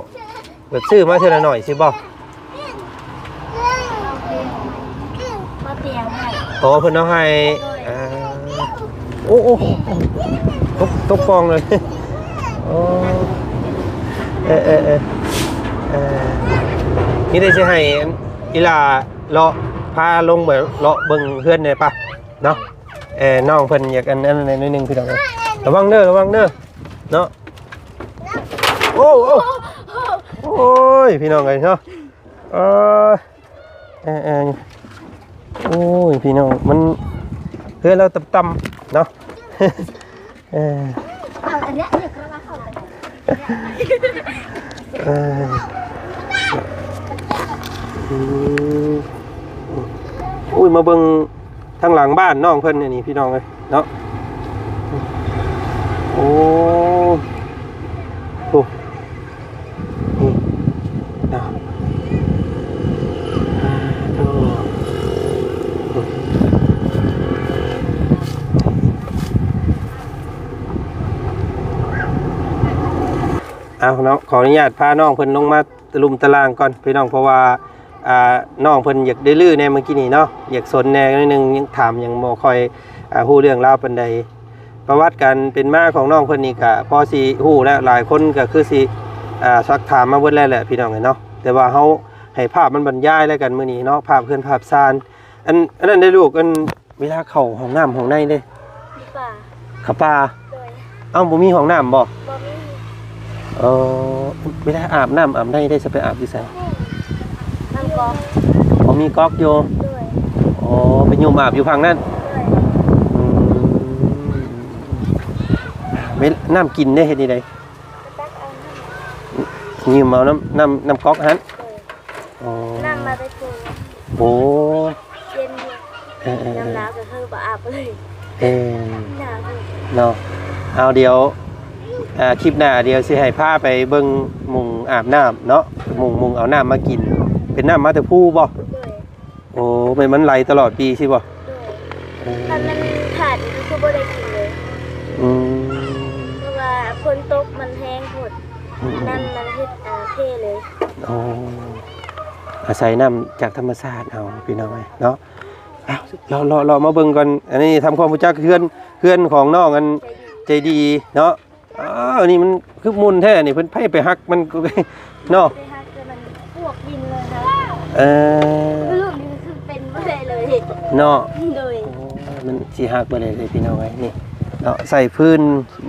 ແບບຊື້ມາເທື່ອລະໜ້ອຍຊິບໍ່? ມາເຕ ອໍ ເພິ່ນເອົາໃຫ້ ອ່າ ໂອ້ ໂອ້ ໂອ້ ຕົກ ຕົກປ່ອງເລີຍ ໂອ້ ເອີ ເອີ ເອີ ເອີ ມີແຕ່ຊິໃຫ້ອີ່ຫຼ້າເລາະ ພາລົງໄປເລາະເບິ່ງເຮືອນແດ່ປະເນາະ ເອີ ນ້ອງເພິ່ນຢາກອັນ ອັນນັ້ນໜ້ອຍໜຶ່ງ ພີ່ນ້ອງເອີຍ ລະວັງເດີ ລະວັງເດີ ເນາະ ໂອ້ ໂອ້ ໂອ້ຍ ພີ່ນ້ອງເອີຍເນາະ ເອີ ເອີ ເອີ ໂອ້ຍ ພີ່ນ້ອງ ມັນ ເຮືອນລາວຕ່ຳໆເນາະ ເອີ ເອີ ອືມ ໂອ້ຍ ມາເບິ່ງ ທາງຫຼັງບ້ານນ້ອງເພິ່ນນີ້ ພີ່ນ້ອງເອີຍເນາະ ໂອ້ ໂອ້ ນີ້ເນາະ ເອົາເນາະ ຂໍອະນຸຍາດພານ້ອງເພິ່ນລົງມາ ຕະລຸ່ມຕະລ່າງກ່ອນພີ່ນ້ອງ ເພາະວ່າ ອ່າ ນ້ອງເພິ່ນຢາກໄດ້ລື້ແດ່ມື້ກີ້ນີ້ເນາະ ຢາກສົນແດ່ໜ້ອຍໜຶ່ງ ຍັງຖາມຍັງບໍ່ຄ່ອຍ ອ່າ ຮູ້ເລື່ອງລາວປານໃດ ປະຫວັດການເປັນມາຂອງນ້ອງເພິ່ນນີ້ກະພໍຊິຮູ້ແລ້ວ ຫຼາຍຄົນກະຄືຊິ ອ່າ ຊັກຖາມມາເບິດແລ້ວແຫຼະພີ່ນ້ອງເອີຍເນາະ ແຕ່ວ່າເຮົາໃຫ້ພາບມັນບັນຍາຍແລ້ວກັນມື້ນີ້ເນາະ ພາບເຮືອນພາບຊານ ອັນ ອັນນັ້ນເດ້ລູກ ອັນ ເວລາເຂົ້າຫ້ອງນ້ຳຫ້ອງໃນເດ້ ຢູ່ປ່າ ເຂົ້າປ່າ ໂດຍ ເອົ້າ ບໍ່ມີຫ້ອງນ້ຳບໍ່? ບໍ່ມີ ເອີ ເວລາອາບນ້ຳອາບໃນເດ້ ຈະໄປອາບຢູ່ໃສ? ນ້ຳກອກ ບໍ່ມີກອກຢູ່ ໂດຍ ອໍ ໄປຍົມອາບຢູ່ຝັ່ງນັ້ນ ໂດຍ ອືມ ເວລາ ນ້ຳກິນເດ້ ເຮັດແນວໃດ? ຕັກເອົາ ຢືມເອົານ້ຳ ນ້ຳ ນ້ຳກອກຫັ້ນ ໂດຍ ອໍ ນ້ຳມາແຕ່ພູ ໂອ້ ເຢັນຢູ່ ເອີໆໆ ຍາມໜາວກໍຄືບໍ່ອາບເລີຍ ເອີ ໜາວຢູ່ ເນາະ ເອົາ ດຽວ ອ່າ ຄລິບໜ້າ ດຽວຊິໃຫ້ພາໄປເບິ່ງໝ່ອງອາບນ້ຳເນາະ ໝ່ອງ ໝ່ອງເອົານ້ຳມາກິນ ເປັນນ້ຳມາແຕ່ພູບໍ່? ໂດຍ ໂອ້ ແມ່ນມັນໄຫຼຕະຫຼອດປີຊີ້ບໍ່? ໂດຍ ເອີ ຄັນມັນຂາດນີ້ກໍຄືບໍ່ໄດ້ກິນເລີຍ ອືມ ເພາະວ່າຝົນຕົກມັນແຮງໂພດ ອືມ ນ້ຳມັນເຮັດ ອ່າ ເພເລີຍ ໂອ້ ອາໄສນ້ຳຈາກທຳມະຊາດເຮົາ ພີ່ນ້ອງເອີຍເນາະ ເອົ້າ ເລາະ ເລາະ ເລາະມາເບິ່ງກ່ອນ ອັນນີ້ທຳຄວາມຮູ້ຈັກເຮືອນ ເຮືອນຂອງນ້ອງອັນໃຈດີເນາະ ອ້າວ ອັນນີ້ມັນຄືໝຸ່ນແທ້ນີ້ ເພິ່ນໃຜໄປຮັກມັນ ເນາະ ໄປຮັກແຕ່ມັນປວກດິນເລີຍນະ ເອີ ລູກນີ້ຄືເປັນບໍ່ໄດ້ເລີຍເນາະ ໂດຍ ໂອ້ຍ ມັນຊິຫັກບໍ່ໄດ້ເລີຍພີ່ນ້ອງເອີຍ ນີ້ເນາະ ໃສ່ຟືນ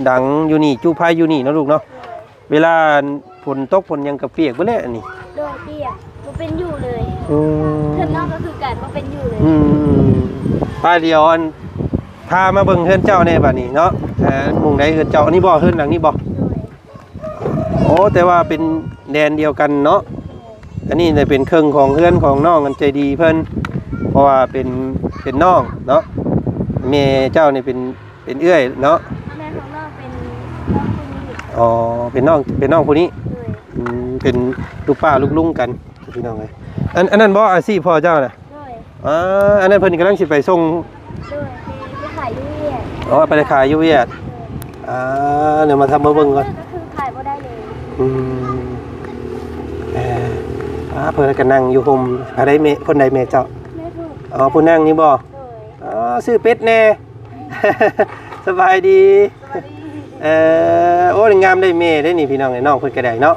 ດັງຢູ່ນີ້ ຈຸໄຟຢູ່ນີ້ເນາະລູກເນາະ ໂດຍ ເວລາຝົນຕົກຝົນຫຍັງກໍປຽກເບິດແຫຼະອັນນີ້ ໂດຍ ປຽກ ບໍ່ເປັນຢູ່ເລີຍ ອືມ ເຮືອນນ້ອງກໍຄືກັນ ບໍ່ເປັນຢູ່ເລີຍ ອືມ ໄປ ດຽວອັນ ພາມາເບິ່ງເຮືອນເຈົ້າແດ່ບາດນີ້ເນາະ ເອີ ມຸງໃດເຮືອນເຈົ້າ ອັນນີ້ບໍ່ ເຮືອນຫຼັງນີ້ບໍ່? ໂດຍ ໂອ້ ແຕ່ວ່າເປັນແດນດຽວກັນເນາະ ອັນນີ້ແຫຼະເປັນເຄິ່ງຂອງເຮືອນຂອງນ້ອງອັນໃຈດີເພິ່ນ ເພາະວ່າເປັນ ເປັນນ້ອງເນາະ ແມ່ເຈົ້ານີ້ເປັນ ເປັນເອື້ອຍເນາະ ແມ່ຂອງນ້ອງເປັນນ້ອງຄົນນີ້ ອໍ ເປັນນ້ອງ ເປັນນ້ອງຜູ້ນີ້ ໂດຍ ອືມ ເປັນລູກປ້າລູກລຸງກັນ ພີ່ນ້ອງເອີຍ ອັນ ອັນນັ້ນບໍ່ອາຊີບພໍ່ເຈົ້ານະ? ໂດຍ ອ່າ ອັນນັ້ນເພິ່ນກຳລັງຊິໄປສົ່ງ ໂດຍ ໄປຂາຍຢູ່ຫວຽດ ອໍ ໄປຂາຍຢູ່ຫວຽດ ໂດຍ ອ່າ ດຽວມາທຳມາເບິ່ງກ່ອນ ກໍຄືຂາຍບໍ່ໄດ້ເລີຍ ອືມ ເອີ ອ່າ ເພິ່ນກໍນັ່ງຢູ່ຮົ່ມ ໃຜໃດແມ່ ຄົນໃດແມ່ເຈົ້າ? ແມ່ຜູ້ ອໍ ຜູ້ນັ່ງນີ້ບໍ່? ໂດຍ ອໍ ຊື້ເປັດແດ່ ສະບາຍດີ ສະບາຍດີ ເອີ ໂອ້ ງາມໄດ້ແມ່ເດ້ນີ້ ພີ່ນ້ອງເອີຍ ນ້ອງເພິ່ນກໍໄດ້ເນາະ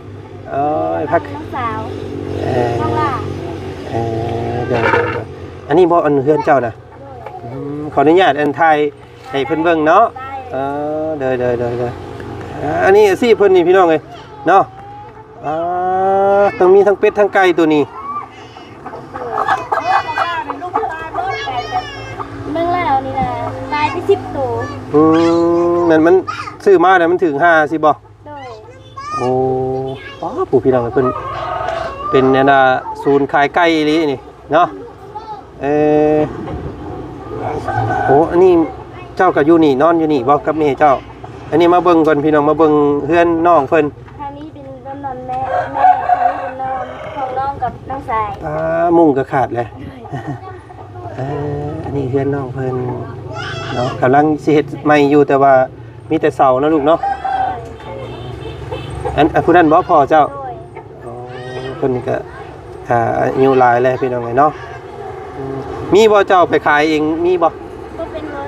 ໂອ້ຍ ພັກ ນ້ອງສາວ ເອີ ນ້ອງຫຼ້າ ເອີ ເດີໆໆ ອັນນີ້ບໍ່ ອັນເຮືອນເຈົ້ານະ? ໂດຍ ອືມ ຂໍອະນຸຍາດ ອັນ ຖ່າຍໃຫ້ເພິ່ນເບິ່ງເນາະ ໄດ້ ເອີ ເດີໆໆໆ ອ່າ ອັນນີ້ອາຊີບເພິ່ນນີ້ ພີ່ນ້ອງເອີຍ ເນາະ ອ່າ ຕ້ອງມີທັງເປັດທັງໄກ່ໂຕນີ້ ເບິ່ງແລ້ວນີ້ນະ ຕາຍໄປສິບໂຕ ອືມ ແມ່ນມັນຊື້ມາແລ້ວມັນຖືກຫາຊິບໍ່? ໂດຍ ໂອ້ ປ້າ ຜູ້ ພີ່ນ້ອງເພິ່ນເປັນອັນນ່າ ສູນຂາຍໄກ່ອີ່ຫຼີນີ້ເນາະ ເອີ ໂອ້ ອັນນີ້ເຈົ້າກໍຢູ່ນີ້ ນອນຢູ່ນີ້ບໍ່ກັບແມ່ເຈົ້າ? ອັນນີ້ມາເບິ່ງກ່ອນ ພີ່ນ້ອງ ມາເບິ່ງເຮືອນນ້ອງເພິ່ນ ທາງນີ້ເປັນນອນແມ່ ແມ່ ທາງນີ້ເປັນນອນຂອງນ້ອງກັບນ້ອງຊາຍ ອ່າ ມຸ້ງກໍຂາດແລ້ວ ເອີ ອັນນີ້ເຮືອນນ້ອງເພິ່ນເນາະ ກຳລັງຊິເຮັດໃໝ່ຢູ່ ແຕ່ວ່າມີແຕ່ເສົາເນາະລູກເນາະ ອັນ ອັນຜູ້ນັ້ນບໍ່ພໍ່ເຈົ້າ? ໂດຍ ອໍ ເພິ່ນກໍ ອ່າ ອາຍຸຫຼາຍແລ້ວ ພີ່ນ້ອງເອີຍເນາະ ອືມ ມີບໍ່ ເຈົ້າໄປຂາຍເອງ ມີບໍ່? ບໍ່ເປັນລົດ.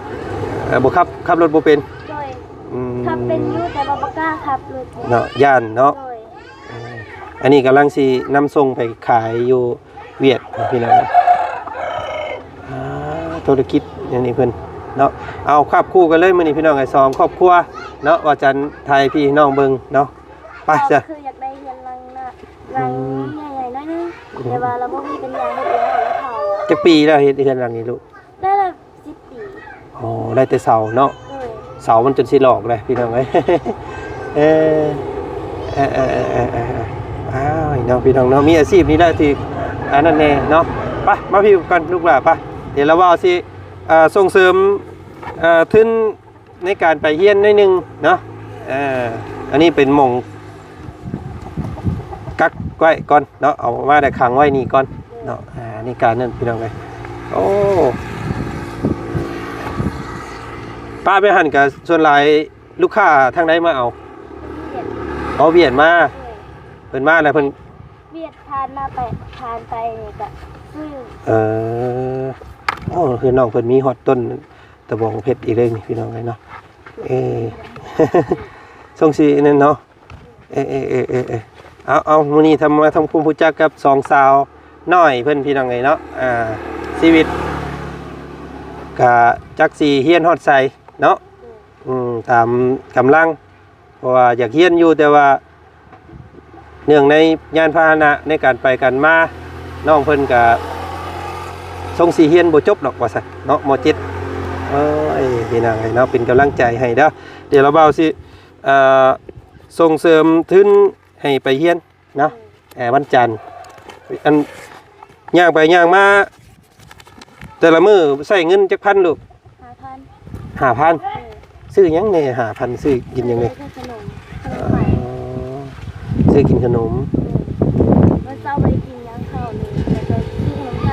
ເອີ ບໍ່ຂັບ ຂັບລົດບໍ່ເປັນ? ໂດຍ. ອືມ ຂັບເປັນຢູ່ ແຕ່ວ່າບໍ່ກ້າຂັບລົດເນາະ ຢ້ານເນາະ. ໂດຍ. ເອີ ອັນນີ້ກຳລັງຊິນຳສົ່ງໄປຂາຍຢູ່ຫວຽດພີ່ນ້ອງ. ອ່າ ທຸລະກິດອັນນີ້ເພິ່ນເນາະ. ເອົາ ຄາບຄູ່ກັນເລີຍມື້ນີ້ພີ່ນ້ອງເອີຍ ສອງຄອບຄົວເນາະ ວ່າຈັນຖ່າຍພີ່ນ້ອງເບິ່ງເນາະ. ໄປ ເຮົາ ຈ້ະ ຄືຢາກໄດ້ເຮືອນຫຼັງນະ ຫຼັງ ອືມ ໃຫຍ່ໆໜ້ອຍໜຶ່ງ ອືມ ແຕ່ວ່າລາວບໍ່ມີປັນຍາເຮັດແລ້ວ ລາວເຖົ້າ. ຈັກປີແລ້ວເຮັດເຮືອນຫຼັງນີ້ລູກ? ໄດ້ລະສິບປີ. ອໍ ໄດ້ແຕ່ເສົາເນາະ. ໂດຍ. ເສົາມັນຈົນຊິຫຼອກເລີຍພີ່ນ້ອງເອີຍ. ເອີ ເອີ ອ້າວ ເນາະ ພີ່ນ້ອງເນາະ ມີອາຊີບນີ້ແຫຼະທີ່ອັນນັ້ນແດ່ເນາະ. ໄປ ມາພີ້ກ່ອນລູກຫຼ້າ ໄປ. ດຽວລາວວ່າຊິ ເອີ ສົ່ງເສີມ ເອີ ທຶນ ໃນການໄປຮຽນໜ້ອຍໜຶ່ງເນາະ. ເອີ ອັນນີ້ເປັນໝ່ອງກັກໄວ້ກ່ອນເນາະ ເອົາມາໄດ້ຂັງໄວ້ນີ້ກ່ອນເນາະ. ອ່າ ໃນການນັ້ນພີ່ນ້ອງເອີຍ. ໂອ້ ປ້າໄປຫັ້ນກະສ່ວນຫຼາຍລູກຄ້າທາງໃດມາເອົາ? ຫວຽດ. ອໍ ຫວຽດມາ. ເອີ ເພິ່ນມາແລ້ວເພິ່ນ ຫວຽດຜ່ານມາໄປ ຜ່ານໄປນີ້ກະຊື້. ເອີ ໂອ້ ຄືນ້ອງເພິ່ນມີຮອດຕົ້ນ ຕະບອງເພັດອີກເລີຍນີ້ພີ່ນ້ອງເອີຍເນາະ. ເອີ ຊົງສີນັ້ນເນາະ. ເອີ ເອີ ເອີ ເອີ ເອີ ເອົາ ເອົາ ມື້ນີ້ທຳມາທຳຄວາມຮູ້ຈັກກັບສອງສາວນ້ອຍເພິ່ນພີ່ນ້ອງເອີຍເນາະ. ອ່າ ຊີວິດກະຈັກຊິຮຽນຮອດໃສເນາະ. ອືມ ຕາມກຳລັງ ເພາະວ່າຢາກຮຽນຢູ່ ແຕ່ວ່າເນື່ອງໃນຍານພາຫະນະໃນການໄປການມາ ນ້ອງເພິ່ນກະຊົງຊິຮຽນບໍ່ຈົບດອກວ່າຊັ້ນເນາະ ມໍເຈັດ. ໂອ້ຍ ພີ່ນ້ອງເອີຍເນາະ ເປັນກຳລັງໃຈໃຫ້ເດີ. ດຽວລາວບ່າວຊິ ເອີ ສົ່ງເສີມທຶນໃຫ້ໄປຮຽນເນາະ. ເອີ ວັນຈັນ ອັນ ຍ່າງໄປຍ່າງມາ ແຕ່ລະມື້ໃຊ້ເງິນຈັກພັນລູກ? ຫ້າພັນ. ຫ້າພັນ. ເອີ ຊື້ຫຍັງແດ່ ຫ້າພັນ ຊື້ກິນຫຍັງແດ່? ຊື້ຂະໜົມ ຂະໜົມໄທ. ອໍ ຊື້ກິນຂະໜົມ. ເອີ ມື້ເຊົ້າບໍ່ໄດ້ກິນຫຍັງເຂົ້ານີ້ ແລ້ວກໍຊື້ຂະໜົມໄທ.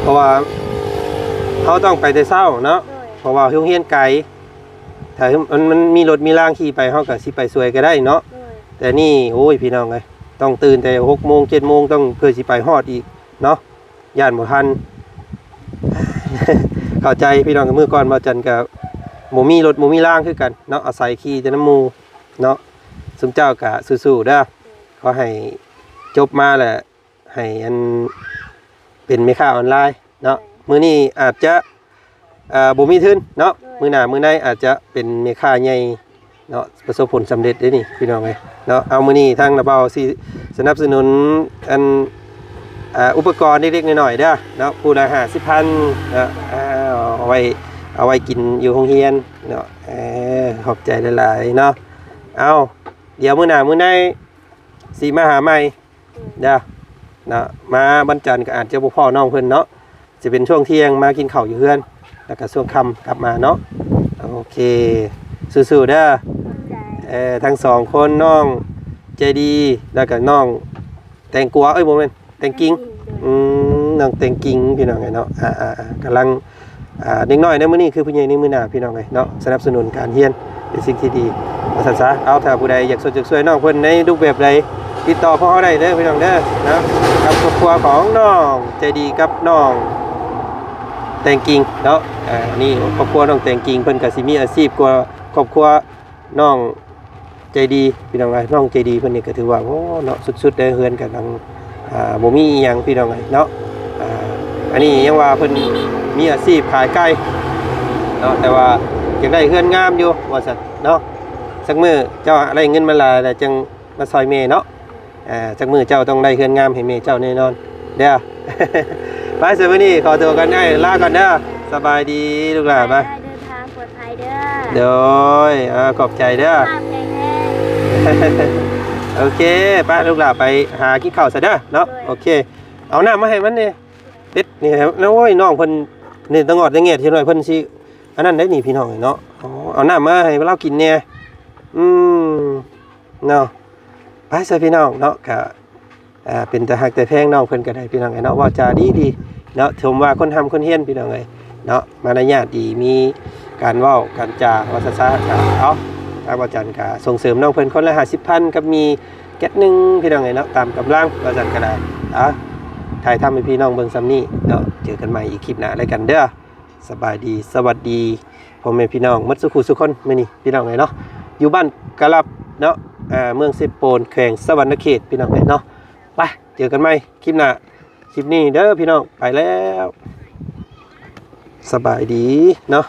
ເພາະວ່າເຮົາຕ້ອງໄປແຕ່ເຊົ້າເນາະ. ໂດຍ. ເພາະວ່າໂຮງຮຽນໄກ ຖ້າມັນ ມັນມີລົດມີລາງຂີ່ໄປ ເຮົາກໍຊິໄປຊ່ວຍກໍໄດ້ເນາະ. ໂດຍ. ແຕ່ນີ້ ໂອ້ຍ ພີ່ນ້ອງເອີຍ ຕ້ອງຕື່ນແຕ່ຫົກໂມງ ເຈັດໂມງ ຕ້ອງ ເພື່ອຊິໄປຮອດອີກເນາະ. ຢ້ານບໍ່ທັນ ເຂົ້າໃຈພີ່ນ້ອງ. ມື້ກ່ອນບ່າວຈັນກໍບໍ່ມີລົດບໍ່ມີລາງຄືກັນເນາະ ອາໄສຂີ່ແຕ່ນຳໝູ່ເນາະ. ຊຸມເຈົ້າກໍສູ້ໆເດີ ຂໍໃຫ້ຈົບມາແລ້ວໃຫ້ອັນເປັນແມ່ຄ້າອອນລາຍເນາະ. ໂດຍ. ມື້ນີ້ອາດຈະ ເອີ ບໍ່ມີທຶນເນາະ. ໂດຍ. ມື້ໜ້າມື້ໃນອາດຈະເປັນແມ່ຄ້າໃຫຍ່ເນາະ ປະສົບຜົນສຳເລັດເດ້ນີ້ພີ່ນ້ອງເອີຍເນາະ. ເອົາ ມື້ນີ້ທາງລາວບ່າວຊິສະໜັບສະໜູນອັນ ອ່າ ອຸປະກອນເລັກໆນ້ອຍໆເດີເນາະ ຜູ້ລະຫ້າສິບພັນເນາະ. ເອົາ ເອົາໄວ້ ເອົາໄວ້ກິນຢູ່ໂຮງຮຽນເນາະ. ເອີ ຂອບໃຈຫຼາຍໆເນາະ. ເອົາ ດຽວມື້ໜ້າມື້ໃນຊິມາຫາໃໝ່ ເດີ ເນາະ. ມາວັນຈັນກໍອາດຈະບໍ່ພໍ້ນ້ອງເພິ່ນເນາະ ຈະເປັນຊ່ວງທ່ຽງມາກິນເຂົ້າຢູ່ເຮືອນ ແລ້ວກໍຊ່ວງຄ່ຳກັບມາເນາະ. ໂອເຄ ສູ້ໆເດີ. ຂອບໃຈ. ເອີ ທັງສອງຄົນ ນ້ອງໃຈດີ ແລ້ວກໍນ້ອງແຕງກວາ ເອີຍ ບໍ່ແມ່ນ ແຕງກິງ. ແຕງກິງ ໂດຍ. ອືມ ນ້ອງແຕງກິງ ພີ່ນ້ອງເອີຍເນາະ. ອ່າໆໆ ກຳລັງ ອ່າ ເດັກນ້ອຍໃນມື້ນີ້ຄືຜູ້ໃຫຍ່ໃນມື້ໜ້າ ພີ່ນ້ອງເອີຍເນາະ. ສະໜັບສະໜູນການຮຽນເປັນສິ່ງທີ່ດີ ວ່າຊັ້ນຊະ. ເອົາ ຖ້າຜູ້ໃດຢາກຊົດຢາກຊ່ວຍນ້ອງເພິ່ນໃນຮູບແບບໃດ ຕິດຕໍ່ພວກເຮົາໄດ້ເດີພີ່ນ້ອງເດີເນາະ. ກັບຄອບຄົວຂອງນ້ອງໃຈດີກັບນ້ອງແຕງກິງເນາະ. ອ່າ ນີ້ຄອບຄົວນ້ອງແຕງກິງ ເພິ່ນກໍຊິມີອາຊີບກວ່າຄອບຄົວ ນ້ອງໃຈດີ ພີ່ນ້ອງເອີຍ. ນ້ອງໃຈດີເພິ່ນນີ້ກໍຖືວ່າ ໂອ້ ເນາະ ສຸດໆເດ້. ເຮືອນກໍຍັງ ອ່າ ບໍ່ມີອີ່ຫຍັງ ພີ່ນ້ອງເອີຍເນາະ. ອ່າ ອັນນີ້ຍັງວ່າເພິ່ນມີອາຊີບຂາຍໄກ່ເນາະ ແຕ່ວ່າຢາກໄດ້ເຮືອນງາມຢູ່ວ່າຊັ້ນເນາະ. ຈັກມື້ເຈົ້າໄດ້ເງິນມາຫຼາຍແລ້ວ ຈັ່ງມາຊ່ອຍແມ່ເນາະ. ອ່າ ຈັກມື້ເຈົ້າຕ້ອງໄດ້ເຮືອນງາມໃຫ້ແມ່ເຈົ້າແນ່ນອນເດີ. ໄປ ສຳລັບມື້ນີ້ຂໍຕົວກ່ອນ ອ້າຍລາກ່ອນເດີ. ສະບາຍດີລູກຫຼ້າ ໄປ ເດີນທາງປອດໄພເດີ. ໂດຍ ເອີ ຂອບໃຈເດີ. ສຸຂະພາບແຂງແຮງ. ໂອເຄ ໄປລູກຫຼ້າ ໄປຫາກິນເຂົ້າຊະເດີເນາະ. ໂດຍ. ໂອເຄ ເອົານ້ຳມາໃຫ້ມັນແດ່ ເປັດນີ້. ໂອ້ຍ ນ້ອງເພິ່ນນີ້ຕະງອດຕະແງດເຮັດໜ້ອຍ ເພິ່ນຊິອັນນັ້ນໄດ໋ນີ້ ພີ່ນ້ອງເນາະ. ເອົານ້ຳມາໃຫ້ລາວກິນແດ່. ອືມ ເນາະ. ໄປຊະພີ່ນ້ອງເນາະ ກະ ເປັນຕາຮັກຕາແພງນ້ອງເພິ່ນກໍໄດ້ ພີ່ນ້ອງເອີຍເນາະ. ເວົ້າຈາດີໆເນາະ ຊົມວ່າຄົນຮ່ຳຄົນຮຽນ ພີ່ນ້ອງເອີຍເນາະ. ມາລະຍາດດີ ມີການເວົ້າການຈາ ວ່າຊັ້ນຊະ. ເອົາ ທາງບ່າວຈັນກໍສົ່ງເສີມນ້ອງເພິ່ນຄົນລະຫ້າສິບພັນ ກັບໝີ່ແກັດໜຶ່ງ ພີ່ນ້ອງເອີຍເນາະ ຕາມກຳລັງ ວ່າຊັ້ນກໍໄດ້. ເອົາ ຖ່າຍທຳໃຫ້ພີ່ນ້ອງເບິ່ງສ່ຳນີ້ເນາະ. ເຈີກັນໃໝ່ອີກຄລິບໜ້າແລ້ວກັນເດີ້. ສະບາຍດີ ສະຫວັດດີພໍ່ແມ່ພີ່ນ້ອງໝົດສູ່ຄູ່ສູ່ຄົນ. ມື້ນີ້ພີ່ນ້ອງເອີຍເນາະ ຢູ່ບ້ານກະລັບເນາະ ເມືອງເຊໂປນ ແຂວງສະຫວັນນະເຂດ ພີ່ນ້ອງເອີຍເນາະ. ໄປ ເຈີກັນໃໝ່ຄລິບໜ້າ. ຄລິບນີ້ເດີ້ພີ່ນ້ອງ ໄປແລ້ວ ສະບາຍດີເນາະ.